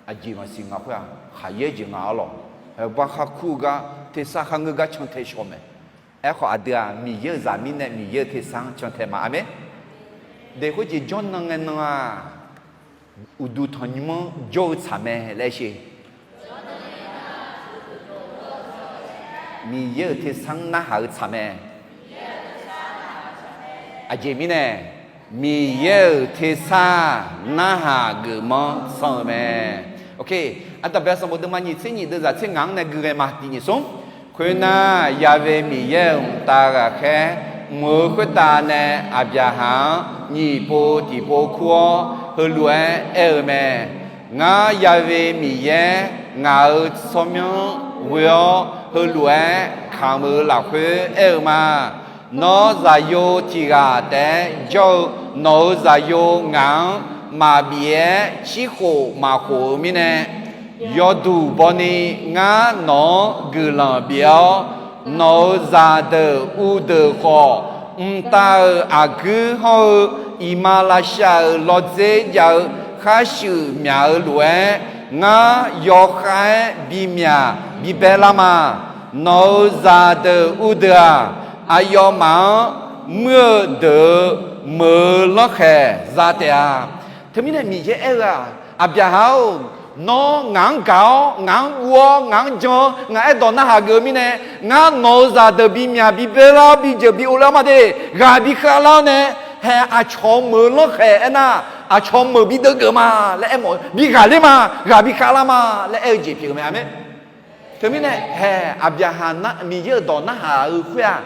Aqjeq maqsiq ngaq khoer-aq, khaqyaer jeq nga-ar lawq. Haeq bar khar kur-eu gar, tersar khar ngeur gar cantae shaw mae. Aerkhawf aqdui-aq Miqyaer-euq zaqmir nae Miqyaer-euq tersar-anr cantae ma. Aqmeq. Daef khoerjeq jawrnan ngae nan-aq, uqduq tanqnymr-anr jawr-eu tsaq mae laer sher. Miqyaer-euq tersar-anr narhaq-eu tsaq mae. Aqjeq mirnae, Miqyaer-euq tersar narhaq geufmanr tsanr-eu mae. Ardanqbae sanqbof deuvma nyiq tser nyiq deuvzaq tser ngaq-anr nae gui ghae ma. Tiq nyiq smr. Khoernar, Ya've Miqyaer-euq mqtav ghaqkhaer mq-eu khoertav nae Aqbyaqhaq-anr nyiq pov tiq pov kur-awr, heulof-aer aer-eu mae. Ngar Ya've Miqyaer, ngaq-euq tsawrmyanr ghoe-awr heulof-aer kamq-eu lafkhoer aer-eu ma. Nawr zaqyo tiq ghaq taef-aer jawr-eu nawq-euq zaqyo ngaq-anr maqbif-aer cirkhof maqkhof-eu mirnae, yawduq bawni ngar nawq-anr guiqlanq bif-awr, nawq-euq zaqdeuq uvdeuq khawf, mqtav-euq aqguir hawr-eu iqmalavshav-euq lawdzer jav-eu khar shuif myaq-eu lof-aer, ngar yawkhav-aer bimyaq bibae lar ma. Nawq-euq zaqdeuq uvdeuq-aq, aqyawfmaf-anr muir-eu deuq-euq meuq-eu lanrkhaeq za taef-a. Teumirnae Miqyaer aer-eu-aq, Aqbyaqhaq-or, nawr ngaq-anr gaq-awr, ngaq-anr guv-awr, ngaq-anr jan-awr, ngaq aerdawq narhaq geuf-eu mirnae, ngar nawq-euq zaqdeuq bimyaq bibae lar-awr, bijeuq bi ovlar-awr ma de, ghaq bi khavlar-awr nae, hae aqcawq-eu meuq-eu lanrkhaeq aernar, aqcawq-eu meuq bi deuvgeuf ma laer aermawf-eu, bi ghaqler ma, ghaq bi khavlar ma laer aer-eu jeq pyeuf-eu mae. Aqmeq. Teumirnae hae Aqbyaqhaq Miqyaer-euq dawq narhaq-eu khoer-aq,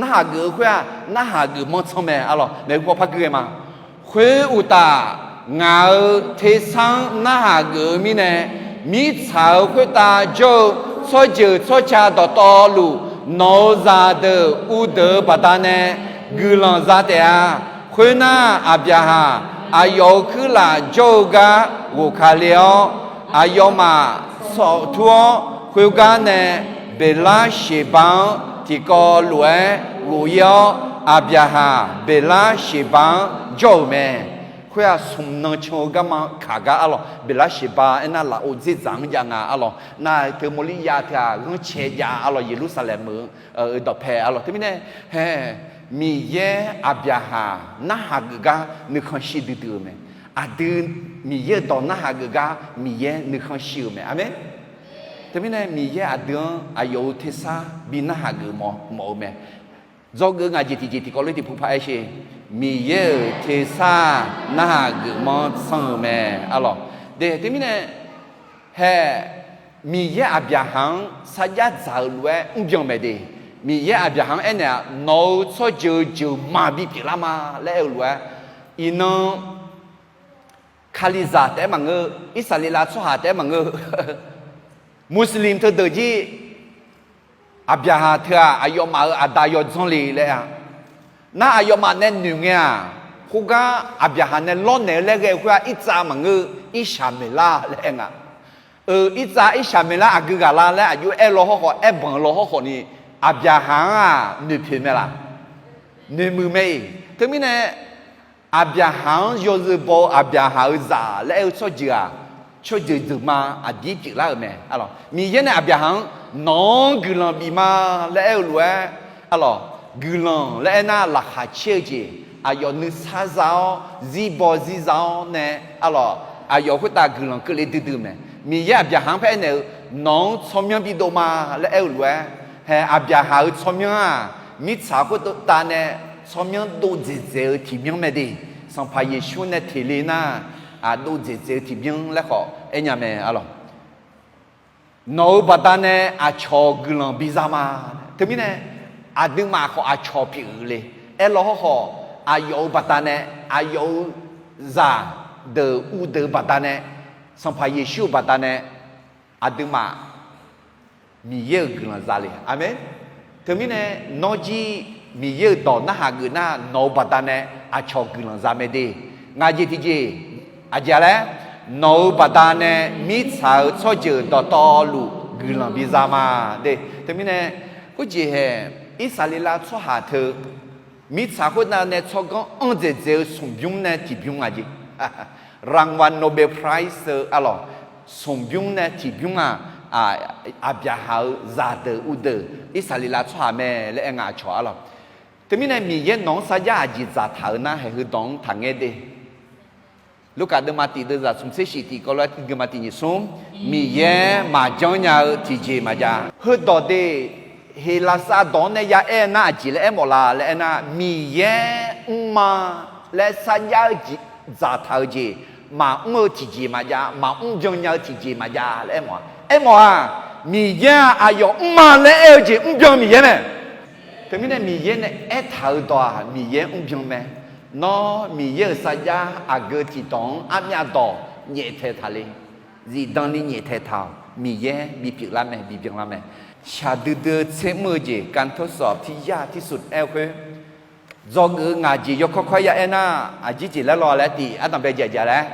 narhaq geuf-eu khoer-aq, narhaq geuf manr tsanr mae. Arlawq, maeqhu paw par gui ghae ma. Khoeruqtaf, ngaq-euq tersar-anr narhaq geuf-eu mirnae, mirtsaq-euq khoertav jawr-eu tsawrjeuq tsawrca dawqtawvluf, nawq-euq zaqdeuq uvdeuq-eu baqdanae guiqlanq za taef-a. Khoernar, Aqbyaqhaq aqyawf-euq kuirlaf jawr-eu gar ghof ka le-awr, aqyawfmaf sawf tur-awr, khoergar nae Beqlar Sheqba-anr tiqkawv lof-aer ghof-ir-awr, Aqbyaqhaq Beqlar Sheqba-anr jawr-euq mae. Khoer-aq, smq nan can-eu garma kaq gar arlawq, Beqlar Sheqba aernar lafov dzerdzaq-anr jav nga arlawq. Nar teu mawrlir yav teu-aq, ghanrcae jav arlawq, Yeqlursaqlaeq meuq-eu dawqpae arlawq. Teumirnae hae Miqyaer Aqbyaqhaq narhaq geuf gar nuikhanr shir duidui-euq mae. Aqdui Miqyaer-euq dawq narhaq geuf gar Miqyaer nuikhanr shir-euq mae. Aqmeq. Teumirnae Miqyaer aqdui-anr aqyawf-euq tersar bi narhaq geuf mawf-eu mae. Dzawgeuf ngaq jeq tiqjeq tiqkawv lof tiqpov paq-aer sher. Miqyaer-euq tersar narhaq geuf manr tsanr-eu mae. Arlawq, de teumirnae hae Miqyaer Aqbyaqhaq-anr sarjax dzaq-eu lof-aer mrbyan mae de. Miqyaer Aqbyaqhaq-anr aernaeq-aq, nawq-euq tsawrjeuq-eu jeuq maqbi pyeuflar ma laer aer-eu lof-aer, iqnan Kalizaq taef-aer maqngeur, Irsaqleqlav tsawrhaq taef-aer maqngeur, Muslim teudeuq jir Aqbyaqhaq teu-aq, aqyawfmaf-euq aqda yawdzanr le laer-a. Nar aqyawfmaf nae noeq ngae-aq, khoergar Aqbyaqhaq nae lawrnaeq-eu laer ghae-eu khoer-aq, Irtsav maqngeur, Irsaqmeqlar laer aer nga. Eu, Irtsav Irsaqmeqlar aqgeu ghaq la laer aqjox aer law hawrkhawf, aer banq law hawrkhawf ni, Aqbyaqhaq-anr-aq noeqpoeq mae laf? Noeqmuiq mae-iq. Teumirnae Aqbyaqhaq-anr yawzeu baw-eu Aqbyaqhaq-euq zaq laer aer-eu tsawrjeuq-aq, tsawrjeuq jeuqma aqdir pyeuflar-euq mae. Arlawq, Miqyaer nae Aqbyaqhaq-anr nawq-anr guiqlanq bif ma laer aer-eu lof-aer, arlawq, guiqlanq laer aernar laqkhaq caer-eu jeq, aqyawf nuisar za-awr zirbaw zirza-awr nae, arlawq, aqyawf khoertav guiqlanq keuvle duidui-eu mae. Miqyaer Aqbyaqhaq-anr paer aernaeq-eu, nawq-anr tsawrmyanr bidov ma laer aer-eu lof-aer, hae Aqbyaqhaq-euq tsawrmyanr-aq, mirtsaq khoertav nae tsawrmyanr dov dzaeqdzaeq-eu tiqbyan mae de. Sanqpaq Yeqsur nae teq le nar, aq, dov dzaeqdzaeq-eu tiqbyan laer khawf aernya mae arlawq. Nawq-euq baqdanae aqcawq guiqlanq biza ma. Teumirnae aqduimaf khawf aqcawq pyeuf le. Aerlaw hawrkhawf, aqyawf-euq baqdanae, aqyawf-euq zaqdeuq uvdeuq-eu baqdanae, Sanqpaq Yeqsur-euq baqdanae, aqduimaf Miqyaer-euq guiqlanq za le. Aqmeq. Teumirnae nawr jir Miqyaer-euq dawq narhaq geuf nar, nawq-euq baqdanae aqcawq guiqlanq za mae de. Ngaq jeq tiqjeq, aqjeq-a laer, nawq-euq baqdanae mirtsaq-euq tsawrjeuq dawqtawvluf guiqlanq biza ma de. Teumirnae khoerjeq hae, Irsaqleqlav tsawrhaq teu mirtsaq khoertav nae tsawrganr anr dzaeqdzaeq-eu smqbymr nae tiqbymr aqjeq, รางวัลโนเบลไพรส์ eu arlawq, smqbymr nae tiqbymr-aq, Aqbyaqhaq-euq zaqdeuq uvdeuq Irsaqleqlav tsawrhaq mae laer aer nga aqcawq arlawq. Teumirnae Miqyaer nawq-anr sarjax aqjeq dzaqtaq-euq nar, haeq heudawq-anr taqngaer de. Lurkaf deuvma tiq deuvzaq smqtser shif tiqkawv lof-aer guima tiq nyiq smr, Miqyaer maqjanr nya-eu tiqjeq maqjav. Heudawq de, Heqlaqsar dawq-anr nae ya aer nar aqjeq laer aermawf la laer aernar, Miqyaer mrma laer sarjax-eu jeq, dzaqtaq-eu jeq, maqmr-eu tiqjeq maqjav, maqmr byan nya-eu tiqjeq maqjav laer aermawf-a. Aermawf-aq, Miqyaer-aq aqyawf mrma laer aer-eu jeq mrbyan Miqyaer mae. Teumirnae Miqyaer nae aertaq-euq dawq-aq Miqyaer mrbyan mae. Nawr Miqyaer-euq sarjax aqgeu tiqdawq-anr armyav dawq nyaeftaeq taq le. Zifdan ni nyaeftaeq taq-awq. Miqyaer bipyeuf lar mae, bibyan lar mae. Shaqdui dui-eu tser mr-eu jeq การทดสอบที่ยากที่สุด aer-eu khoer, dzawgeuf-eu ngaq jeq yawkawr kawr ya aer nar, aqjir jeq laer law laer tiq ardanq bae jaqjaq laer.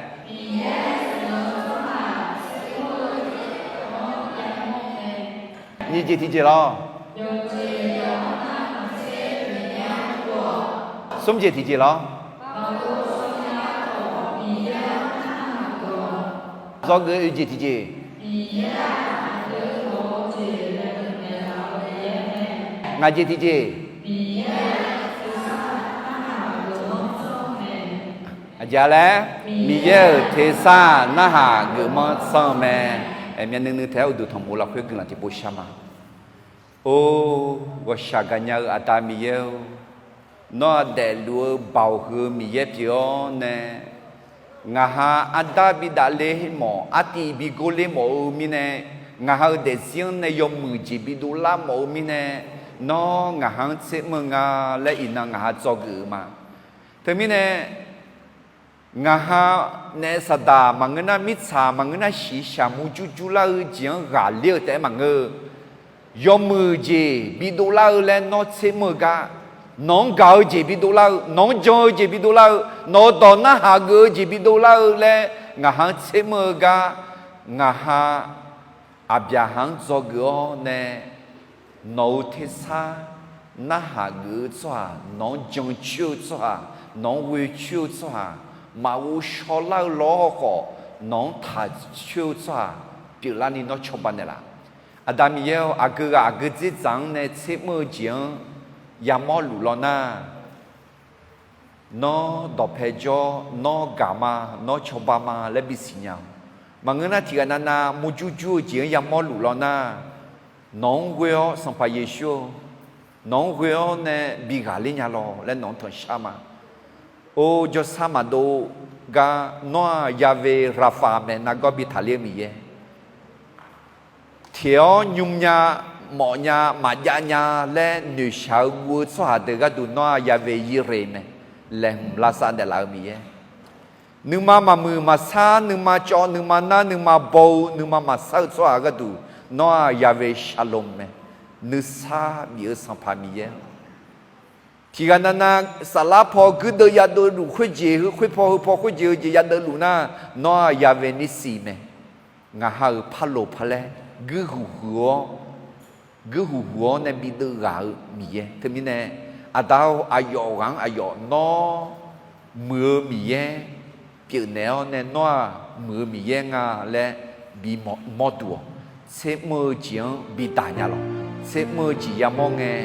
Nyiq jeq tiqjeq lawr. Smr jeq tiqjeq lawr. Dzawgeuf oe jeq tiqjeq. Ngaq jeq tiqjeq. Aqjeq laer, Miqyaer-euq tersar narhaq geufmanr tsanr-eu mae. Aermyav nuinui taef-aer uqduq tanqmof lafkhoer guiqlanq tiqpov shar ma. Or, ghawqshaq gaqnya-eu Aqda Miqyaer-or, nawr-aq daefluf-eu baoq huiq-eu Miqyaer pyeuf-awr nae, ngaq ha ardav bidaf le mawf, artiv bigor le mawf-eu mirnae, ngaq ha-euq daefzir-anr nae yawmuiq jeq bidov lar mawf-eu mirnae, nawr ngaq ha-anr tser mr-eu nga laer iqnan ngaq ha dzawgeuf-eu ma. Teumirnae, ngaq ha naef saqdaq maqngeur nar, mirtsaq maqngeur nar, shiqshaq murjur jur lar-eu jeq-anr ghaqler-eu taef-aer maqngeur-eu, yawmuiq jeq bidov lar-eu laer nawr tser mr-eu gar, nawq-anr gaq-eu jeq bidov lar-eu, nawq-anr jan-eu jeq bidov lar-eu, nawq-euq dawq narhaq geuf-eu jeq bidov lar-eu laer ngaq ha-anr tser mr-eu gar, ngaq ha Aqbyaqhaq-anr dzawgeuf-awr nae, nawq-euq tersar narhaq geuf-eu tsawrhaq, nawq-anr jancoer-eu tsawrhaq, nawq-anr ghoecoer-eu tsawrhaq, maqghov shawlar-eu lawr khawf nawq-anr taqcoer-eu tsawrhaq pyeuflarni nawr cawba naeqlaf. Aqda Miqyaer-or, aqgeu ghaq aqgeu dzerdzaq-anr nae tser mr-eu jeq-anr yamawr luf law nar, nawr dawqpae jawr, nawr gaq ma, nawr cawba ma laer bisiq nya-awq. Maqngeur nar, tiqghaq navnav murjur jur-eu jeq-anr yamawr luf law nar, nawq-anr ghoe-awr Sanqpaq Yeqsur-or, nawq-anr ghoe-awr nae bi ghaqler nya law laer nawq-anr tanqshar ma. Or, jawrsar maqdov gar nawr-aq Yahweh Rapha mae, nargawr bi taqler-eu Miqyaer. Teq-awr nymr nya, mawf nya, maqjav nya laer noeqshaq-eu guv-eu tsawrhaq deuq gharduq nawr-aq Yahweh Yire mae, laeqhmq lavsav naeqlaf-eu Miqyaer. Nuima maqmuiq maqsar, nuima cawv, nuima nar, nuima baw-eu, nuima maqsar-eu tsawrhaq gharduq nawr-aq Yahweh Shalom mae, nuisar bif-eu Sanqpaq Miqyaer. Tiqghaq navnav saflar paw guirdeuv yadeuv luf khoerjeq heu khoerpaw heupaw khoerjeq heujeq yadeuv luf nar, nawr-aq Yahweh Nissi mae. Ngaq ha-euq parloq palaer guirhuq huiq-awr, guirhuq huiq-awr nae bideuv ghaq-eu Miqyaer. Teumirnae, Aqda-or, aqyawf ghaq-anr aqyawf nawr muiq-eu Miqyaer pyeufnaeq-awr nae nawr-aq muiq-eu Miqyaer nga laer bimawr duq-awq. Tser mr-eu jeq-anr bidaq nya lawq. Tser mr-eu jeq yamawr ngae,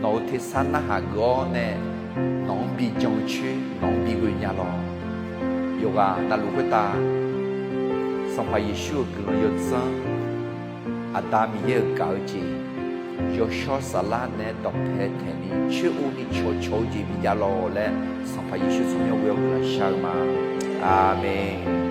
nawq-euq tersar narhaq geuf-awr nae nawq-anr bijan-eu coer, nawq-anr bighoe nya lawq. Yawqghaq navluf khoertav Sanqpaq Yeqsur-euq guiqlanq yawdzanr, Aqda Miqyaer-euq gaq-eu jeq, yawshawr saflar naeq-aer dawqpae taeqni coer uvni cawqcawq-eu jeq bijav lawq laer, Sanqpaq Yeqsur tsawrmyanr ghoe-awr guiqlanq shar-eu ma. Aqmeq.